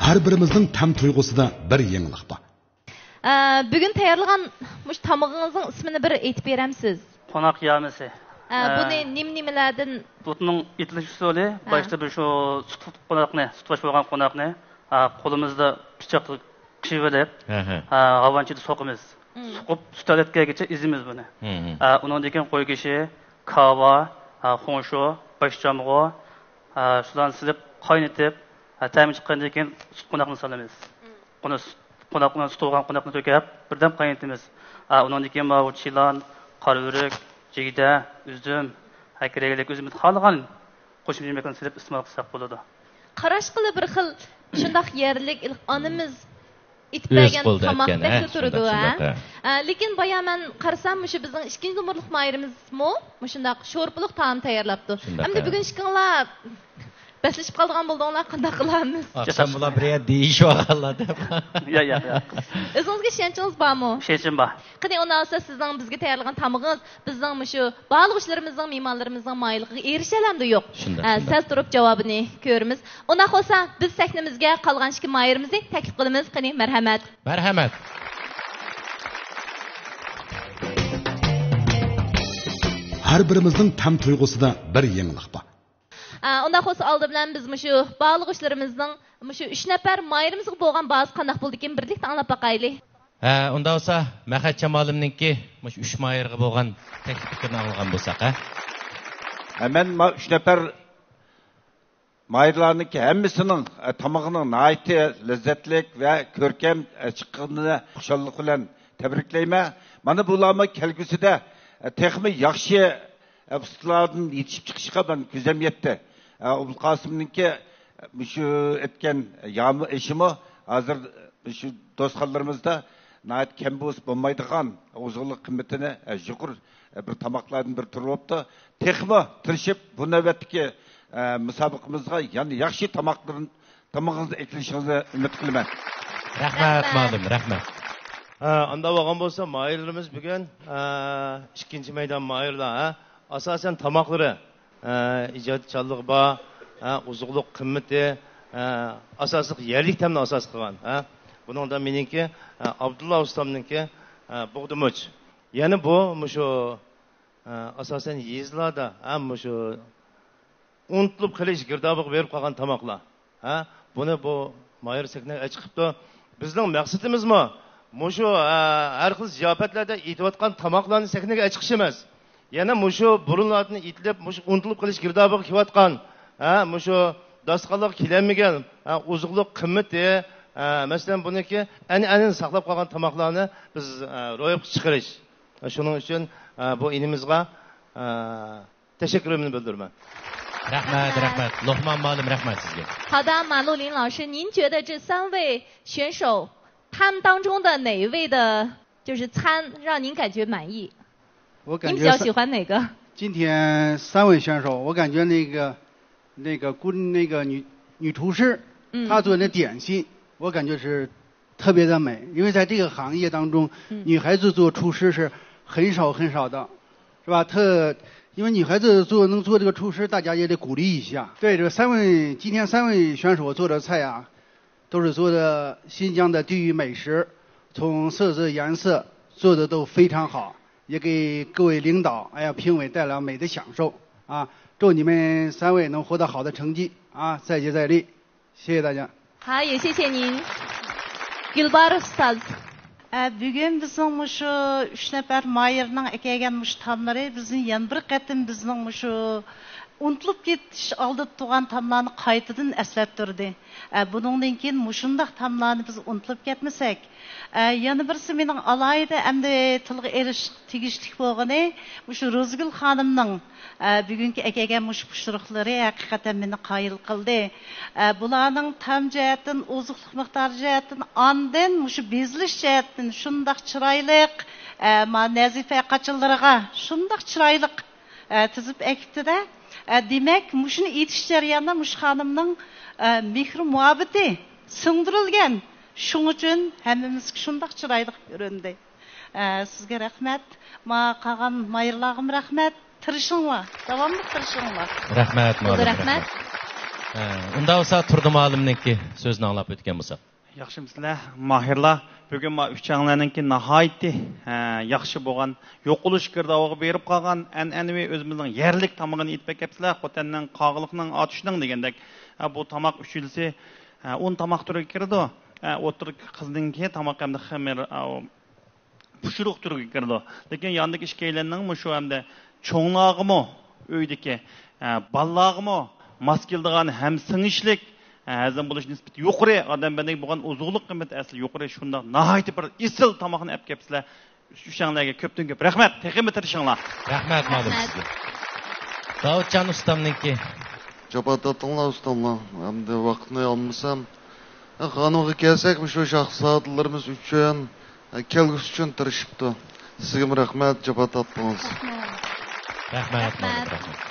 ھەر بىرىمىزنىڭ تەم تۇيغۇسىدا بىر يېڭىلىق بار. ئە، بۈگۈن تەييارلىغان مۇشۇ تامىقىڭىزنىڭ ئىسمىنى بىر ئېيتىپ بېرەمسىز؟ قوناق يامىسى. ئە، ئە، بۇنى نېمە-نېمىلەردىن؟ بۇنىڭ ئېتىلىش ئۇسۇلى، ھە، باشتا بىر شۇ سۈت قوناقنى، سۈت باش بولغان قوناقنى، ئە، قولىمىزدا پىچاققا قىيىۋېلىپ، ھە، ھە، ئە، ھاۋانچىدا سوقىمىز. مم. سوقۇپ، سۈت ھالەتكە كەلگۈچە ئېزىمىز بۇنى. مم. ئە، ئۇنىڭدىن كېيىن قوي گۆشى، كاۋا، ئە، خۇڭشۇ، باش چامغۇر، ئە، شۇلارنى سېلىپ قاينىتىپ، ئە، تەمى چىققاندىن كېيىن سۈت قوناقنى سالىمىز. مم. قوناق، قوناقنى، سوۋۇغان قوناقنى تۆكۈپ، بىردەم قاينىتىمىز. ئا، ئۇنىڭدىن كېيىن ماۋۇ چىلان، قارىئۆرۈك، جىگدە، ئۈزۈم، ھە، كېرەكلىك ئۈزۈم، خالىغان قوشۇمچە يېمەكلەرنى سېلىپ ئىستېمال قىلساق بولىدۇ. قاراشقىلا بىر خىل شۇنداق يەرلىك ئانىمىز ئېتىپ بەرگەن تاماقتەكلا تۇرىدۇ، ھە؟ شۇنداق، شۇنداق، ھە. ئە، لېكىن بايا مەن قارىسام، مۇشۇ بىزنىڭ ئىككىنچى نومۇرلۇق ماھىرىمىزمۇ مۇشۇنداق شورپىلىق تائام تەييارلاپتۇ. شۇنداق، ھەمدە ھە. بۈگۈن ئىككىڭلار بەسلىشىپ قالىدىغان بولدۇڭلار، قانداق قىلارمىز؟ ئاخشام بۇلار بىر يەردە دېيىشىۋالغانلار دەپ. ياق، ياق، ياق. ئۆزىڭىزگە ئىشەنچىڭىز بارمۇ؟ ئىشەنچىم بار. قېنى، ئۇنداق بولسا سىزنىڭ بىزگە تەييارلىغان تامىقىڭىز بىزنىڭ مۇشۇ باھالىغۇچىلىرىمىزنىڭ، مېھمانلىرىمىزنىڭ مايىللىقىغا ئېرىشەلەمدۇ يوق؟ شۇنداق، ھە، شۇنداق. سەل تۇرۇپ جاۋابىنى كۆرىمىز. ئۇنداق بولسا بىز سەھنىمىزگە قالغان ئىككى ماھىرىمىزنى تەكلىپ قىلىمىز. قېنى، مەرھەمەت. مەرھەمەت. ھەر بىرىمىزنىڭ تەم تۇيغۇسىدا بىر يېڭىلىق بار. ئە، ئۇنداق بولسا ئالدى بىلەن بىز مۇشۇ باھالىغۇچىلىرىمىزنىڭ مۇشۇ ئۈچ نەپەر ماھىرىمىزغا بولغان باھاسى قانداق بولىدىكىن بىرلىكتە ئاڭلاپ باقايلى. ھە، ئۇنداق بولسا مەخەت جامالىمنىڭكى مۇشۇ ئۈچ ماھىرغا بولغان تەكلىپ پىكرىنى ئاڭلىغان بولساق، ھە؟ ھە، مەن ما ئۈچ نەپەر ماھىرلارنىڭكى ھەممىسىنىڭ، ئە، تامىقىنىڭ ناھايىتى لەززەتلىك ۋە كۆركەم، ئە، چىققىنىنى خۇشاللىق بىلەن تەبرىكلەيمەن. مانا بۇلارمۇ كەلگۈسىدە، ئە، تېخىمۇ ياخشى، ئە، ئۇستىلاردىن يېتىشىپ چىقىشىغا مەن كۆزۈم يەتتى. ئە، ئوبۇلقاسىمنىڭكى مۇشۇ ئېتكەن يامۇ ئېشىمۇ ھازىر شۇ دوستخانىلىرىمىزدا ناھايىتى كەم بولسا بولمايدىغان ئوزۇقلۇق قىممىتىنى، ئە، يۇقىرى، ئە، بىر تاماقلاردىن بىرى تۇرۇپ ئوپتۇ. تېخىمۇ تىرىشىپ بۇ نۆۋەتتىكى، ئە، مۇسابىقىمىزغا يەنە ياخشى تاماقلىرىن-، تامىقىڭىزنى ئەكېلىشىڭىزنى ئۈمىد قىلىمەن. رەھمەت، رەھمەت. مۇئەللىم، رەھمەت. ھە، ئانداق بولغان بولسا ماھىرلىرىمىز بۈگۈن، ئە، ئىككىنچى مەيدان ماھىرلار، ھە، ئاساسەن تاماقلىرى، ئە، ئىجادىيەتچانلىقى بار، ئە، ئوزۇقلۇق قىممىتى، ئە، ئاساسلىق يەرلىك تەمنى ئاساس قىلغان، ھە. بۇنىڭدا مېنىڭكى، ئە، ئابدۇللا ئۇستامنىڭكى، ئە، بۇغدا مۇچ. يەنە بۇ مۇشۇ، ئە، ئاساسەن يېزىلاردا، ھە، مۇشۇ ئۇنتۇلۇپ قېلىش گىردابىغا بېرىپ قالغان تاماقلار. ھە؟ بۇنى بۇ ماھىر سەھنىگە چىقىپتۇ. بىزنىڭ مەقسىتىمىزمۇ مۇشۇ، ھە، ھەر خىل زىياپەتلەردە ئېتىۋاتقان تاماقلارنى سەھنىگە چىقىش ئەمەس. يەنە مۇشۇ بۇرۇنلاردىن ئېتىلىپ، مۇشۇ ئۇنتۇلۇپ قېلىش گىردابىغا كېلىۋاتقان، ھە، مۇشۇ داستىخانلارغا كېلەلمىگەن، ھە، ئوزۇقلۇق قىممىتى، ھە، مەسىلەن، بۇنىڭكى ئەنئەنىنى ساقلاپ قالغان تاماقلارنى بىز، ھە، روياپقا چىقىرىش. شۇنىڭ ئۈچۈن، ھە، بۇ ئىنىمىزغا، ھە، تەشەككۈرۈمنى بىلدۈرىمەن. رەھمەت، رەھمەت. لوقمان مۇئەللىم، رەھمەت سىزگە. 好的，马路林老师，您觉得这三位选手，他们当中的哪一位的，就是餐让您感觉满意？我感觉三，您比较喜欢哪个？今天三位选手，我感觉那个，那个姑，那个女，女厨师，嗯。她做的点心，我感觉是特别的美，因为在这个行业当中，嗯。女孩子做厨师是很少很少的，是吧？特，因为女孩子做，能做这个厨师，大家也得鼓励一下。对，这三位，今天三位选手做的菜啊，都是做的新疆的地域美食，从色泽、颜色做的都非常好，也给各位领导，哎呀，评委带来美的享受啊！祝你们三位能获得好的成绩啊！再接再厉！ 谢谢大家。 ھە، يەنە شۇ. گۈلبارىس ئۇستاز. ئە، بۈگۈن بىزنىڭ مۇشۇ ئۈچ نەپەر ماھىرنىڭ ئەكەلگەن مۇشۇ تاملىرى بىزنى يەنە بىر قېتىم بىزنىڭ مۇشۇ، ئۇنتۇلۇپ كېتىش ئالدىدا تۇرغان تاملارنى قايتىدىن ئەسلەتتۈردى. ئە، بۇنىڭدىن كېيىن مۇشۇنداق تاملارنى بىز ئۇنتۇلۇپ كەتمىسەك. ئە، يەنە بىرسى مېنىڭ ئالاھىدە ئەمدى تىلغا ئېلىش تېگىشلىك بولغىنى، مۇشۇ روزىگۈل خانىمنىڭ، ئە، بۈگۈنكى ئەكەلگەن مۇشۇ پىشۇرۇقلىرى ھەقىقەتەن مېنى قايىل قىلدى. ئە، بۇلارنىڭ تام جەھەتتىن، ئوزۇقلۇق مىقدارى جەھەتتىن، ئاندىن مۇشۇ بېزىلىش جەھەتتىن شۇنداق چىرايلىق، ئە، ما نەزىپە قاچىلىرىغا شۇنداق چىرايلىق ئە، تىزىپ ئەكىپتىدە، ئە، دېمەك، مۇشۇنى ئېيتىش جەريانىدا مۇشۇ خانىمنىڭ، ئە، مېھرى مۇھەببىتى سىڭدۈرۈلگەن. شۇڭ ئۈچۈن ھەممىمىزگە شۇنداق چىرايلىق كۆرۈندى. ئە، سىزگە رەھمەت. ما قالغان ماھىرلارغىمۇ رەھمەت. تىرىشىڭلار. داۋاملىق تىرىشىڭلار. رەھمەت، مۇئەللىم، رەھمەت. رەھمەت. ئە، ئۇنداق بولسا، تۇردى مۇئەللىمنىڭكى سۆزىنى ئاڭلاپ ئۆتكەن بولساق. ياخشىمۇسىلەر، ماھىرلار؟ بۈگۈن ما ئۈچەڭلەرنىڭكى ناھايىتى، ھە، ياخشى بولغان، يوقىلىش گىردابىغا بېرىپ قالغان ئەنئەنىۋى ئۆزىمىزنىڭ يەرلىك تامىقىنى ئېيتىپ بېكەپسىلەر. خوتەننىڭ، قاغىلىقنىڭ، ئاتۇشنىڭ دېگەندەك. ھە، بۇ تاماق ئۈچىلىسى، ھە، ئۇن تاماق تۈرىگە كىرىدۇ. ھە، ئوتتۇرا قىزنىڭكى تاماق ھەمدە خېمىر، ھە، پىشۇرۇق تۈرىگە كىرىدۇ. لېكىن ياندىكى ئىككىيلەننىڭ مۇشۇ ھەمدە چوڭلارغىمۇ، ئۆيدىكى، ئە، بالىلارغىمۇ ماس كېلىدىغان ھەم سىڭىشلىك، ئە، ھەزىم بولۇش نىسبىتى يۇقىرى، ئادەم بەدىنىگە بولغان ئوزۇقلۇق قىممىتى ئەسلى يۇقىرى، شۇنداق ناھايىتى بىر ئېسىل تاماقنى ئەپ كەپسىلەر. ئۈچەڭلەرگە كۆپتىن كۆپ رەھمەت، تېخىمۇ تىرىشىڭلار. رەھمەت، مۇئەللىم، رەھمەت سىزگە. داۋۇتجان ئۇستامنىڭكى. جاپا تارتتىڭلار ئۇستاملار. ئەمدى ۋاقىتنى ئالمىسام، خانىمغا كەلسەك، مۇشۇ شاھزادىلىرىمىز ئۈچۈن، كەلگۈسى ئۈچۈن تىرىشىپتۇ. سىزگىمۇ رەھمەت، جاپا تارتتىڭىز. رەھمەت. رەھمەت، رەھمەت. مۇئەللىم، رەھمەت.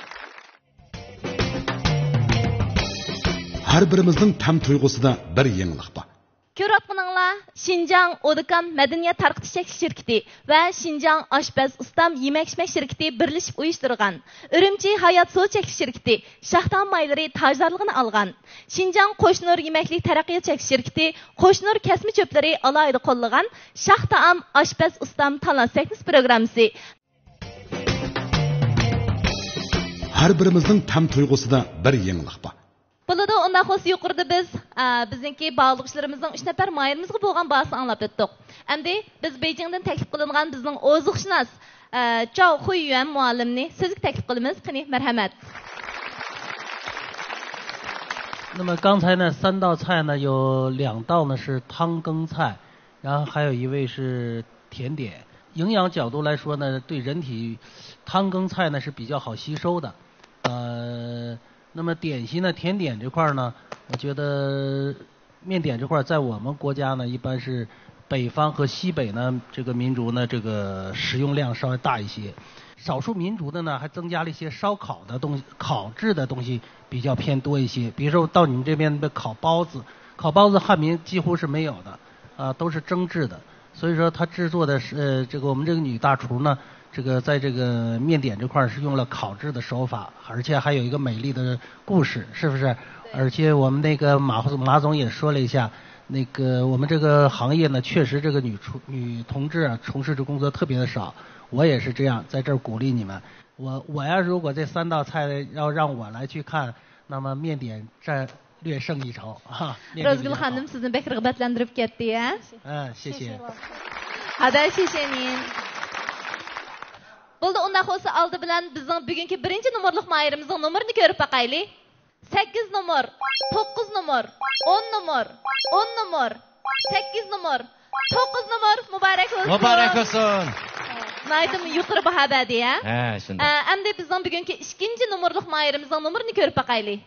ھەر بىرىمىزنىڭ تەم تۇيغۇسىدا بىر يېڭىلىق بار. كۆرۈۋاتقىنىڭلار، شىنجاڭ ئودىكام مەدەنىيەت تارقىتىش چەكلىك شىركىتى ۋە شىنجاڭ ئاشپەز ئۇستام يېمەك-ئىچمەك شىركىتى بىرلىشىپ ئۇيۇشتۇرغان ئۈرۈمچى ھايات سۇ چەكلىك شىركىتى شاھ تائام مايلىرى تاجدارلىقىنى ئالغان، شىنجاڭ قوشنۇر يېمەكلىك تەرەققىيات چەكلىك شىركىتى قوشنۇر كەسمە چۆپلىرى ئالاھىدە قوللىغان شاھ تائام ئاشپەز ئۇستام تاللاش سەھنىسى پروگراممىسى. ھەر بىرىمىزنىڭ تەم تۇيغۇسىدا بىر يېڭىلىق بار. بولىدۇ، ئۇنداق بولسا يۇقىرىدا بىز، ئە، بىزنىڭكى باھالىغۇچىلىرىمىزنىڭ ئۈچ نەپەر ماھىرىمىزغا بولغان باھاسىنى ئاڭلاپ ئۆتتۇق. ئەمدى بىز بېيجىڭدىن تەكلىپ قىلىنغان بىزنىڭ ئوزۇقشۇناس، ئە، چاۋ خۇييۈەن مۇئەللىمنى سۆزگە تەكلىپ قىلىمىز. قېنى، مەرھەمەت. نە مە گاڭ چاي نە سان داۋ چاي نە، يو لياڭ داۋ نە شى تاڭ گېڭ چاي، 然后还有一味是甜点。营养角度来说呢，对人体汤羹菜呢是比较好吸收的。呃，那么点心呢，甜点这块儿呢，我觉得面点这块儿在我们国家呢，一般是北方和西北呢，这个民族呢，这个食用量稍微大一些。少数民族的呢，还增加了一些烧烤的东西，烤制的东西比较偏多一些。比如说到你们这边的烤包子，烤包子汉民几乎是没有的。 啊，都是蒸制的。所以说，它制作的是，呃，这个我们这个女大厨呢，这个在这个面点这块儿是用了烤制的手法，而且还有一个美丽的故事，是不是？而且我们那个马马总也说了一下，那个我们这个行业呢，确实这个女厨女同志啊，从事这工作特别的少。我也是这样，在这儿鼓励你们。我我要如果这三道菜要让我来去看，那么面点占 略胜一筹啊。 روزىگۈل خانىم سىزنى بەك رىغبەتلەندۈرۈپ كەتتى، ھە؟ 嗯，谢谢。 ھەدە، شېشەنىن. بولدى، ئۇنداق بولسا ئالدى بىلەن بىزنىڭ بۈگۈنكى بىرىنچى نومۇرلۇق ماھىرىمىزنىڭ نومۇرىنى كۆرۈپ باقايلى. سەككىز نومۇر، توققۇز نومۇر، ئون نومۇر، ئون نومۇر، سەككىز نومۇر، توققۇز نومۇر، مۇبارەك بولسۇن. مۇبارەك بولسۇن. ناھايىتى يۇقىرى باھا بەردى، ھە؟ ھە، شۇنداق. ئە، ئەمدى بىزنىڭ بۈگۈنكى ئىككىنچى نومۇرلۇق ماھىرىمىزنىڭ نومۇرىنى كۆرۈپ باقايلى.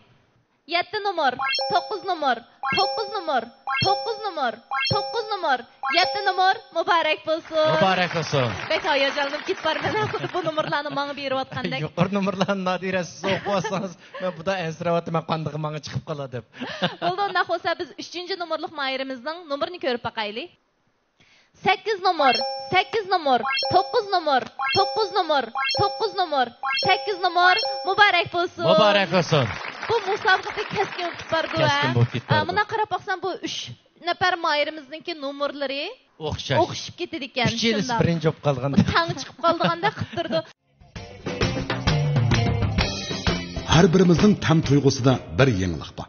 يەتتە نومۇر، توققۇز نومۇر، توققۇز نومۇر، توققۇز نومۇر، توققۇز نومۇر، يەتتە نومۇر، مۇبارەك بولسۇن. مۇبارەك بولسۇن. بەك ھاياجانلىنىپ كېتىپ بارىمەن، خۇددى بۇ نومۇرلارنى ماڭا بېرىۋاتقاندەك. يۇقىرى نومۇرلارنى نادىرە سىز ئوقۇۋاتسىڭىز، مەن بۇدا ئەنسىرەۋاتىمەن، قاندىقى ماڭا چىقىپ قالار دەپ. بولدى، ئۇنداق بولسا بىز ئۈچىنچى نومۇرلۇق ماھىرىمىزنىڭ نومۇرىنى كۆرۈپ باقايلى. سەككىز نومۇر، سەككىز نومۇر، توققۇز نومۇر، توققۇز نومۇر، توققۇز نومۇر، سەككىز نومۇر، مۇبارەك بولسۇن. مۇبارەك بولسۇن. بۇ مۇسابىقە بەك كەسكىن ئۆتۈپ بارىدۇ، ھە؟ كەسكىن بولۇپ كېتىپ بارىدۇ. مۇنداق قاراپ باقسام، بۇ ئۈچ نەپەر ماھىرىمىزنىڭكى نومۇرلىرى ئوخشاش. ئوخشىشىپ كېتىدىكەن. ئۈچىلىسى شۇنداق. بىرىنچى بولۇپ قالغاندەك. تەڭ چىقىپ قالىدىغاندەك قىلىپ تۇرىدۇ. ھەر بىرىمىزنىڭ تەم تۇيغۇسىدا بىر يېڭىلىق بار.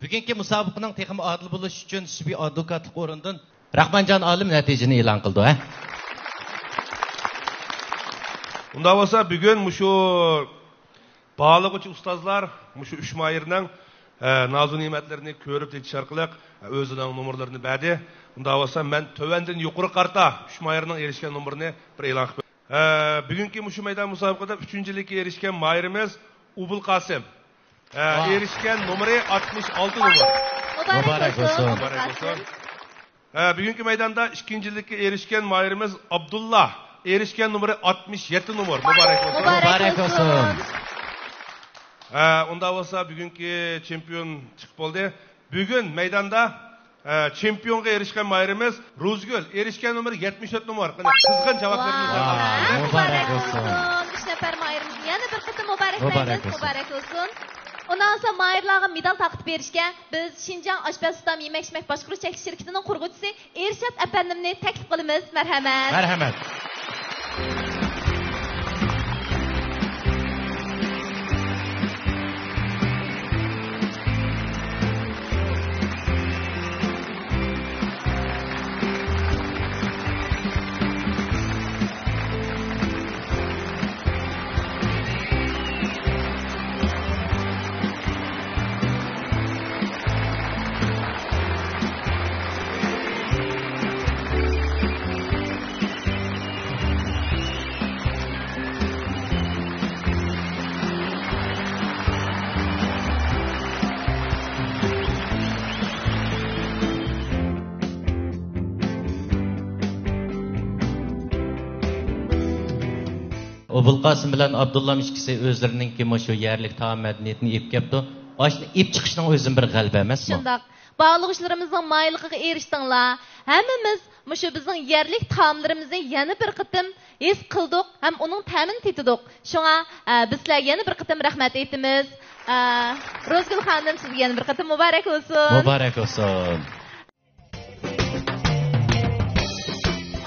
بۈگۈنكى مۇسابىقىنىڭ تېخىمۇ ئادىل بولۇشى ئۈچۈن سۈبھى ئادۋوكاتلىق ئورنىدىن راخمانجان ئالىم نەتىجىنى ئېلان قىلىدۇ، ھە؟ ئۇنداق بولسا، بۈگۈن مۇشۇ باھالىغۇچى ئۇستازلار مۇشۇ ئۈچ ماھىرنىڭ، ئە، نازۇ نېمەتلىرىنى كۆرۈپ يېتىش ئارقىلىق، ئە، ئۆزىنىڭ نومۇرلىرىنى بەردى. ئۇنداق بولسا مەن تۆۋەندىن يۇقىرىغا قارىتا ئۈچ ماھىرنىڭ ئېرىشكەن نومۇرىنى بىر ئېلان قىلىپ بېرەي. ئە، بۈگۈنكى مۇشۇ مەيدان مۇسابىقىدە ئۈچىنچىلىككە ئېرىشكەن ماھىرىمىز ئوبۇلقاسىم. ئە، ۋاھ. ئېرىشكەن نومۇرى ئاتمىش ئالتە نومۇر. مۇبارەك بولسۇن. مۇبارەك بولسۇن. ئە، بۈگۈنكى مەيداندا ئىككىنچىلىككە ئېرىشكەن ماھىرىمىز ئابدۇللا. ئېرىشكەن نومۇرى ئاتمىش يەتتە نومۇر. مۇبارەك بولسۇن. مۇبارەك بولسۇن. ئە، ئۇنداق بولسا بۈگۈنكى چېمپىيون چىقىپ بولدى. بۈگۈن مەيداندا، ئە، چېمپىيونغا ئېرىشكەن ماھىرىمىز روزگۈل. ئېرىشكەن نومۇرى يەتمىش تۆت نومۇر. قېنى، قىزغىن جاۋابلىرىمىزنى ۋاھ، ئالىمىز. مۇبارەك بولسۇن. ئۈچ نەپەر ماھىرىمىزگە يەنە بىر قېتىم مۇبارەكلەيمىز. مۇبارەك بولسۇن. مۇبارەك بولسۇن. ئۇنداق بولسا ماھىرلارغا مېدال تارقىتىپ بېرىشكە بىز شىنجاڭ ئاشپەز ئۇستام يېمەك-ئىچمەك باشقۇرۇش چەكلىك شىركىتىنىڭ قۇرغۇچىسى ئېرشات ئەپەندىمنى تەكلىپ قىلىمىز. مەرھەمەت. مەرھەمەت. ئوبۇلقاسىم بىلەن ئابدۇللام ئىككىسى ئۆزلىرىنىڭكى مۇشۇ يەرلىك تائام مەدەنىيىتىنى ئېلىپ كەپتۇ. ئاشۇنى ئېلىپ چىقىشنىڭ ئۆزى بىر غەلىبە ئەمەسمۇ؟ شۇنداق. باھالىغۇچىلىرىمىزنىڭ مايىللىقىغا ئېرىشتىڭلار. ھەممىمىز مۇشۇ بىزنىڭ يەرلىك تائاملىرىمىزنى يەنە بىر قېتىم ھېس قىلدۇق ھەم ئۇنىڭ تەمىنى تېتىدۇق. شۇڭا، ئە، بىز سىلەرگە يەنە بىر قېتىم رەھمەت ئېيتىمىز. ئە، روزگۈل خانىم، سىزگە يەنە بىر قېتىم مۇبارەك بولسۇن. مۇبارەك بولسۇن.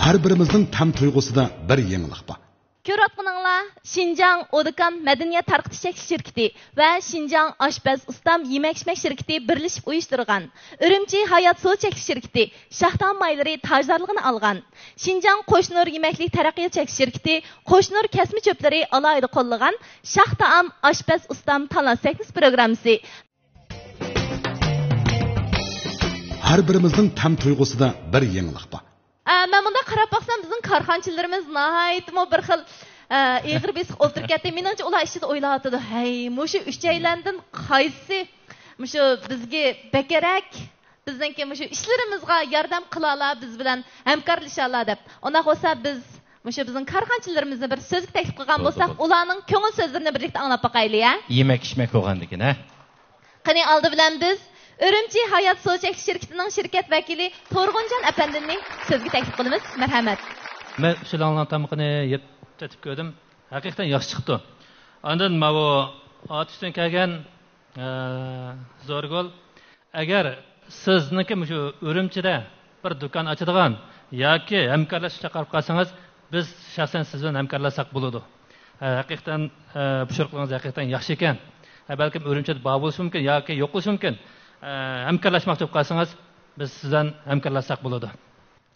ھەر بىرىمىزنىڭ تەم تۇيغۇسىدا بىر يېڭىلىق بار. كۆرۈۋاتقىنىڭلار شىنجاڭ ئودىكام مەدەنىيەت تارقىتىش چەكلىك شىركىتى ۋە شىنجاڭ ئاشپەز ئۇستام يېمەك-ئىچمەك شىركىتى بىرلىشىپ ئۇيۇشتۇرغان ئۈرۈمچى ھايات سۇ چەكلىك شىركىتى شاھ تائام مايلىرى تاجدارلىقىنى ئالغان، شىنجاڭ قوشنۇر يېمەكلىك تەرەققىيات چەكلىك شىركىتى قوشنۇر كەسمە چۆپلىرى ئالاھىدە قوللىغان شاھ تائام ئاشپەز ئۇستام تالانت سەھنىسى پروگراممىسى. ھەر بىرىمىزنىڭ تەم تۇيغۇسىدا بىر يېڭىلىق بار. ئە، مەن مۇنداق قاراپ باقسام، بىزنىڭ كارخانىچىلىرىمىز ناھايىتىمۇ بىر خىل، ئە، ئېغىر بېسىق ئولتۇرۇپ كەتتى. مېنىڭچە، ئۇلار ئىچىدە ئويلاۋاتىدۇ، ھەي، مۇشۇ ئۈچەيلەندىن قايسى مۇشۇ بىزگە بەكرەك، بىزنىڭكى مۇشۇ ئىشلىرىمىزغا ياردەم قىلالا، بىز بىلەن ھەمكارلىشالا دەپ. ئۇنداق بولسا، بىز مۇشۇ بىزنىڭ كارخانىچىلىرىمىزنى بىر سۆزگە تەكلىپ قىلغان بولدى، بولساق، بولدى. ئۇلارنىڭ كۆڭۈل سۆزلىرىنى بىرلىكتە ئاڭلاپ باقايلى، ھە؟ يېمەك-ئىچمەك بولغاندىكىن، ھە؟ قېنى، ئالدى بىلەن بىز ئۈرۈمچى ھايات سۇ چەكلىك شىركىتىنىڭ شىركەت ۋەكىلى تۇرغۇنجان ئەپەندىنى سۆزگە تەكلىپ قىلىمىز. مەرھەمەت. مەن ئۈچىلىڭلارنىڭ تامىقىنى يەپ تېتىپ كۆردۈم. ھەقىقەتەن ياخشى چىقىپتۇ. ئاندىن ماۋۇ ئاتۇشتىن كەلگەن، ئە، زورگۈل، ئەگەر سىزنىڭكى مۇشۇ ئۈرۈمچىدە بىر دۇكان ئاچىدىغان ياكى ھەمكارلاشقا چاقىرىپ قالسىڭىز، بىز شەخسەن سىز بىلەن ھەمكارلاشساق بولىدۇ. ھە، ھەقىقەتەن، ئە، پىشۇرۇقلىرىڭىز ھەقىقەتەن ياخشى ئىكەن. ھە، بەلكىم ئۈرۈمچىدە بار بولۇشى مۇمكىن ياكى يوق بولۇشى مۇمكىن. ئە، ھەمكارلاشماقچى بولۇپ قالسىڭىز، بىز سىز بىلەن ھەمكارلاشساق بولىدۇ.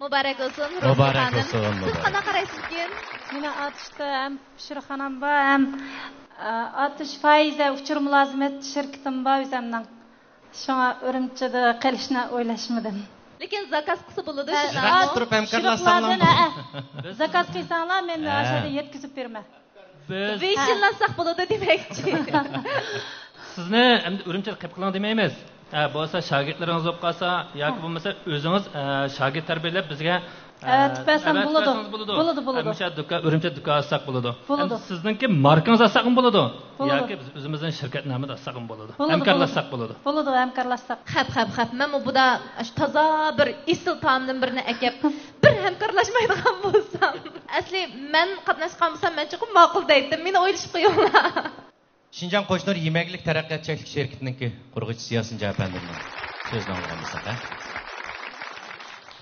مۇبارەك بولسۇن، روزى مۇبارەك خانىم. بولسۇن، سىز مۇبارەك. قانداق قارايسىزكىن؟ مېنىڭ ئاتۇشتا ھەم پىشۇرۇقخانام بار، ھەم، ئە، ئاتۇش پايىزە ئۇچۇر مۇلازىمەت شىركىتىم بار ئۆزەمنىڭ. شۇڭا ئۈرۈمچىدە قېلىشنى ئويلاشمىدىم. لېكىن زاكاز قىلسا بولىدۇ، ھە، شۇنداقمۇ؟ ئا، تۇرۇپ ھەمكارلاشساڭلار. ھە، ھە. زاكاز قىلساڭلار، مەن ھە. ئاشۇ يەردە يەتكۈزۈپ بېرىمەن. بىز ۋېيشىنلاشساق بولىدۇ دېمەكچى. سىزنى ئەمدى ئۈرۈمچىدە قېپىق قىلىڭ دېمەيمىز. ھە، بولسا شاگىرتلىرىڭىز بولۇپ قالسا ياكى بولمىسا ئۆزىڭىز، ئە، شاگىرت تەربىيەلەپ بىزگە، ئە، ئەۋەتىپ بەرسەم ئەۋەتىپ بولىدۇ. بەرسىڭىز بولىدۇ. بولىدۇ، بولىدۇ. ئەمىسە دۇكان، ئۈرۈمچى دۇكان ئاچساق بولىدۇ. بولىدۇ. ئەمدى سىزنىڭكى ماركىڭىز ئاچساقمۇ بولىدۇ. بولىدۇ. ياكى بىز ئۆزىمىزنىڭ شىركەت نامىدا ئاچساقمۇ بولىدۇ. بولىدۇ، ھەمكارلاشساق بولىدۇ. بولىدۇ، ھەمكارلاشساق. خەپ، خەپ، خەپ. مەنمۇ بۇدا ئاشۇ تازا بىر ئېسىل تائامدىن بىرنى ئەكەپ، بىر ھەمكارلاشمايدىغان بولسام. ئەسلى مەن قاتناشقان بولسام، مەن چوقۇم ماقۇل دەيتتىم. مېنى ئويلىشىپ قويۇڭلار. شىنجاڭ قوشنۇر يېمەكلىك تەرەققىيات چەكلىك شىركىتىنىڭكى قۇرغۇچىسى ياسىن جان ئەپەندىمنىڭ سۆزىنى ئاڭلىغان بولساق، ھە؟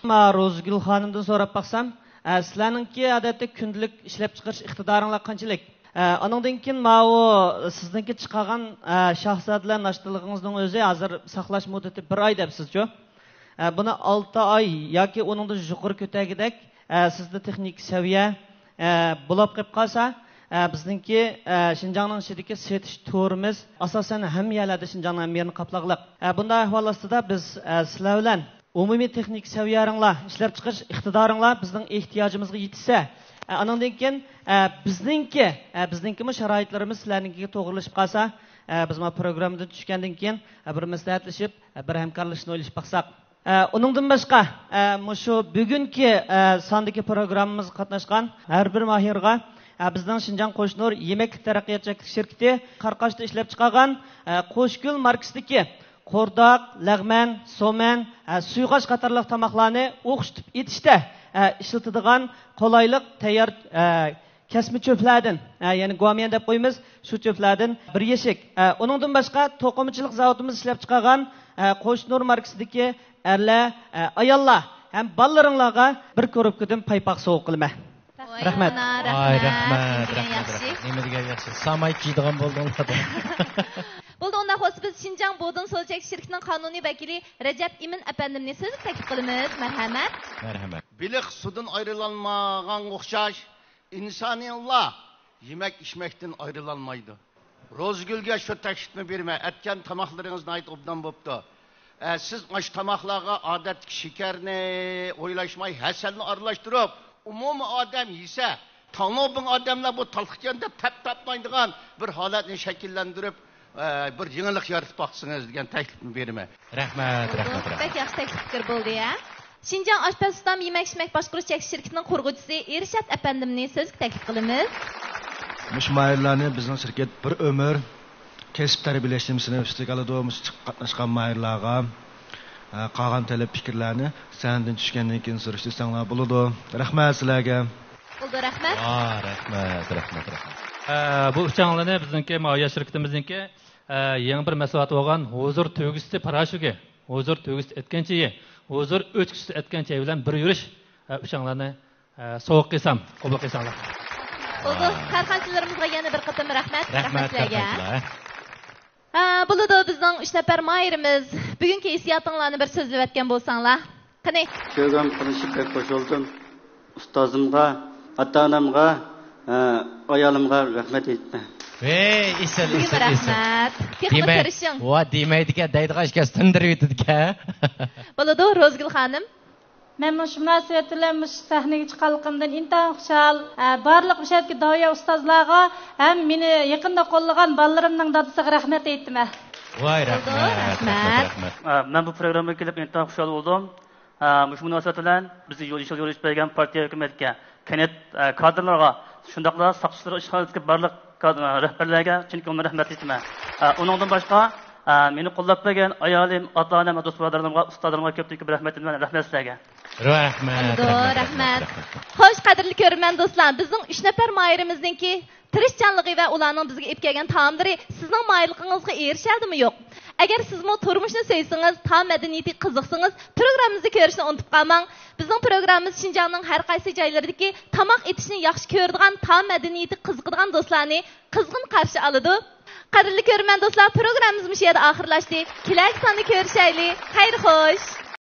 ما روزىگۈل خانىمدىن سوراپ باقسام، ئە، سىلەرنىڭكى ئادەتتە كۈندىلىك ئىشلەپچىقىرىش ئىقتىدارىڭلار قانچىلىك؟ ئە، ئانىڭدىن كېيىن ماۋۇ سىزنىڭكى چىقارغان، ئە، شاھزادىلەر ناشتىلىقىڭىزنىڭ ئۆزى ھازىر ساقلاش مۇددىتى بىر ئاي دەپسىزچۇ؟ ئە، بۇنى ئالتە ئاي ياكى ئۇنىڭدىن يۇقىرى كۆتەرگۈدەك، ئە، سىزدە تېخنىكا سەۋىيە، ئە، بولاپ قېلىپ قالسا، ئە، بىزنىڭكى، ئە، شىنجاڭنىڭ ئىچىدىكى سېتىش تورىمىز ئاساسەن ھەممە يەرلەردە شىنجاڭنىڭ ھەممە يېرىنى قاپلىغلىق. ئە، بۇنداق ئەھۋال ئاستىدا بىز، ئە، سىلەر بىلەن ئومۇمىي تېخنىكا سەۋىيەڭلار، ئىشلەپچىقىرىش ئىقتىدارىڭلار بىزنىڭ ئېھتىياجىمىزغا يېتىشسە، ئە، ئانىڭدىن كېيىن، ئە، بىزنىڭكى، ئە، بىزنىڭكىمۇ شارائىتلىرىمىز سىلەرنىڭكىگە توغرىلىشىپ قالسا، ئە، بىز مانا پروگراممىدىن چۈشكەندىن كېيىن، ئە، بىر مەسلىھەتلىشىپ، ئە، بىر ھەمكارلىشىشنى ئويلىشىپ باقساق. ئە، ئۇنىڭدىن باشقا، ئە، مۇشۇ بۈگۈنكى، ئە، ساندىكى پروگراممىمىزغا قاتناشقان ھەر بىر ماھىرغا، ئە، بىزنىڭ شىنجاڭ قوش نۇر يېمەكلىك تەرەققىيات چەكلىك شىركىتى قاراقاشتا ئىشلەپچىقارغان، ئە، قوشگۈل ماركىسىدىكى قورداق، لەغمەن، سومەن، ئە، سۇيۇغاچ قاتارلىق تاماقلارنى ئوخشىتىپ ئېتىشتە، ئە، ئىشلىتىدىغان قولايلىق تەييار، ئە، كەسمە چۆپلەردىن، ئە، يەنى گۇاميەن دەپ قويىمىز، شۇ چۆپلەردىن بىر يېشىك. ئە، ئۇنىڭدىن باشقا توقۇمىچىلىق زاۋۇتىمىز ئىشلەپچىقارغان، ئە، قوش نۇر ماركىسىدىكى ئەرلەر، ئە، ئاياللار ھەم بالىلىرىڭلارغا بىر كوروپكىدىن پايپاق سوۋغا قىلىمەن. ۋاي رەھمەت. ئانا، ۋاي رەھمەت، رەھمەت، دېگەن رەھمەت، ياخشى. رەھمەت. نېمە دېگەن ياخشى. ساماي كىيىدىغان بولدۇڭلار. بولدى، ئۇنداق بولسا بىز شىنجاڭ بودىن سودا چەكلىك شىركىتىنىڭ قانۇنىي ۋەكىلى رەجەپ ئىمىن ئەپەندىمنى سۆزگە تەكلىپ قىلىمىز. مەرھەمەت. مەرھەمەت. بېلىق سۇدىن ئايرىلالمىغانغا ئوخشاش، ئىنسانىيلار يېمەك ئىچمەكتىن ئايرىلالمايدۇ. روزىگۈلگە شۇ تەكلىپنى بېرىمەن، ئەتكەن تاماقلىرىڭىز ناھايىتى ئوبدان بوپتۇ. ئە، سىز ئاشۇ تاماقلارغا ئادەتتىكى شېكەرنى ئويلاشماي، ھەسەلنى ئارىلاشتۇرۇپ، ئومۇمىي ئادەم يېسە، تاڭنىڭ بىڭ ئادەملەر بۇ تاللىقكەن دەپ تەپ تاپمايدىغان بىر ھالەتنى شەكىللەندۈرۈپ، ئە، بىر يېڭىلىق يارىتىپ باقسىڭىز دېگەن تەكلىپنى بېرىمەن. رەھمەت، رەھمەت، بەك رەھمەت. ياخشى تەكلىپ پىكىر بولدى، ھە؟ شىنجاڭ ئاشپەز ئۇستام يېمەك-ئىچمەك باشقۇرۇش چەكلىك شىركىتىنىڭ قۇرغۇچىسى ئېرشات ئەپەندىمنى سۆزگە تەكلىپ قىلىمىز. مۇشۇ ماھىرلارنى بىزنىڭ شىركەت بىر ئۆمۈر كەسىپ تەربىيەلەش نېمىسىنى ئۈستىگە ئالىدۇ. مۇشۇ قاتناشقان ماھىرلارغا، ئە، قالغان تەلەپ پىكىرلەرنى سەھنىدىن چۈشكەندىن كېيىن سۈرۈشتۈرسەڭلار بولىدۇ. رەھمەت سىلەرگە. بولدى، رەھمەت. ۋا، رەھمەت، رەھمەت، رەھمەت. ئە، بۇ ئۇچاڭلارنى بىزنىڭكى ماۋۇ ياش شىركىتىمىزنىڭكى، ئە، يېڭى بىر مەھسۇلاتى بولغان ھۇزۇر تۆگىسى پاراشوكى، ھۇزۇر تۆگىسى ئەتكەنچىيى، ھۇزۇر ئۆچكىسى ئەتكەنچىيى بىلەن بىر يۈرۈش، ئە، ئۇچاڭلارنى، ئە، سوۋغا قىلسام، قوبۇل قىلساڭلار. بولدى، كارخانىچىلىرىمىزغا يەنە بىر قېتىم رەھمەت، رەھمەت سىلەرگە. ھە، بولىدۇ، بىزنىڭ ئۈچ نەپەر ماھىرىمىز بۈگۈنكى ھېسسىياتىڭلارنى بىر سۆزلىۋەتكەن بولساڭلار. قېنى؟ پروگرامما قىلىشىپ بەك خوش بولدۇم. ئۇستازىمغا، ئاتا-ئانامغا، ھە، ئايالىمغا رەھمەت ئېيتىمەن. ھەي، ئېسىل، ئېسىل، ئېسىل. رەھمەت. تېخىمۇ تىرىشىڭ. ۋا، دېمەيدىكەن، دەيدىغان ئىكەن، سىندۇرۇۋېتىدىكەن. بولىدۇ، روزىگۈل خانىم. مەن مۇشۇ مۇناسىۋەت بىلەن مۇشۇ سەھنىگە چىققانلىقىمدىن ئىنتايىن خۇشال. ئە، بارلىق مۇشۇ يەردىكى داۋىيە ئۇستازلارغا ھەم مېنى يېقىندا قوللىغان بالىلىرىمنىڭ دادىسىغا رەھمەت ئېيتىمەن. ۋاي، رەھمەت، رەھمەت، رەھمەت. رەھمەت، رەھمەت. ئە، مەن بۇ پروگراممىغا كېلىپ ئىنتايىن خۇشال بولدۇم. ئە، مۇشۇ مۇناسىۋەت بىلەن بىزگە يول، يېشىل يورۇش بەرگەن پارتىيە ھۆكۈمەتكە، كەنت، ئە، كادىرلارغا، شۇنداقلا ساقچىلار ئىشخانىسىدىكى بارلىق كاد-، ئە، رەھبەرلەرگە چىن كۆڭلۈمدىن رەھمەت ئېيتىمەن. ئە، ئۇنىڭدىن باشقا، ئە، مېنى قوللاپ بەرگەن ئايالىم، ئاتا-ئانام، دوست-بۇرادەرلىرىمغا، ئۇستازلىرىمغا كۆپتىن كۆپ رەھمەت ئېيتىمەن. رەھمەت سىلەرگە. رەھمەت، رەھمەت، رەھمەت، رەھمەت. خوش، قەدىرلىك كۆرۈرمەن دوستلار، بىزنىڭ ئۈچ نەپەر ماھىرىمىزنىڭكى تىرىشچانلىقى ۋە ئۇلارنىڭ بىزگە ئېلىپ كەلگەن تائاملىرى سىزنىڭ ماھىرلىقىڭىزغا ئېرىشەلدىمۇ يوق؟ ئەگەر سىزمۇ تۇرمۇشنى سۆيسىڭىز، تائام مەدەنىيىتىگە قىزىقسىڭىز، پروگراممىمىزنى كۆرۈشنى ئۇنتۇپ قالماڭ. بىزنىڭ پروگراممىمىز شىنجاڭنىڭ ھەر قايسى جايلىرىدىكى تاماق ئېتىشنى ياخشى كۆرىدىغان، تائام مەدەنىيىتىگە قىزىقىدىغان دوستلارنى قىزغىن قارشى ئالىدۇ. قەدىرلىك كۆرۈرمەن دوستلار، پروگراممىمىز مۇشۇ يەردە ئاخىرلاشتى. كېلەركى ساندا كۆرۈشەيلى. خەير خوش.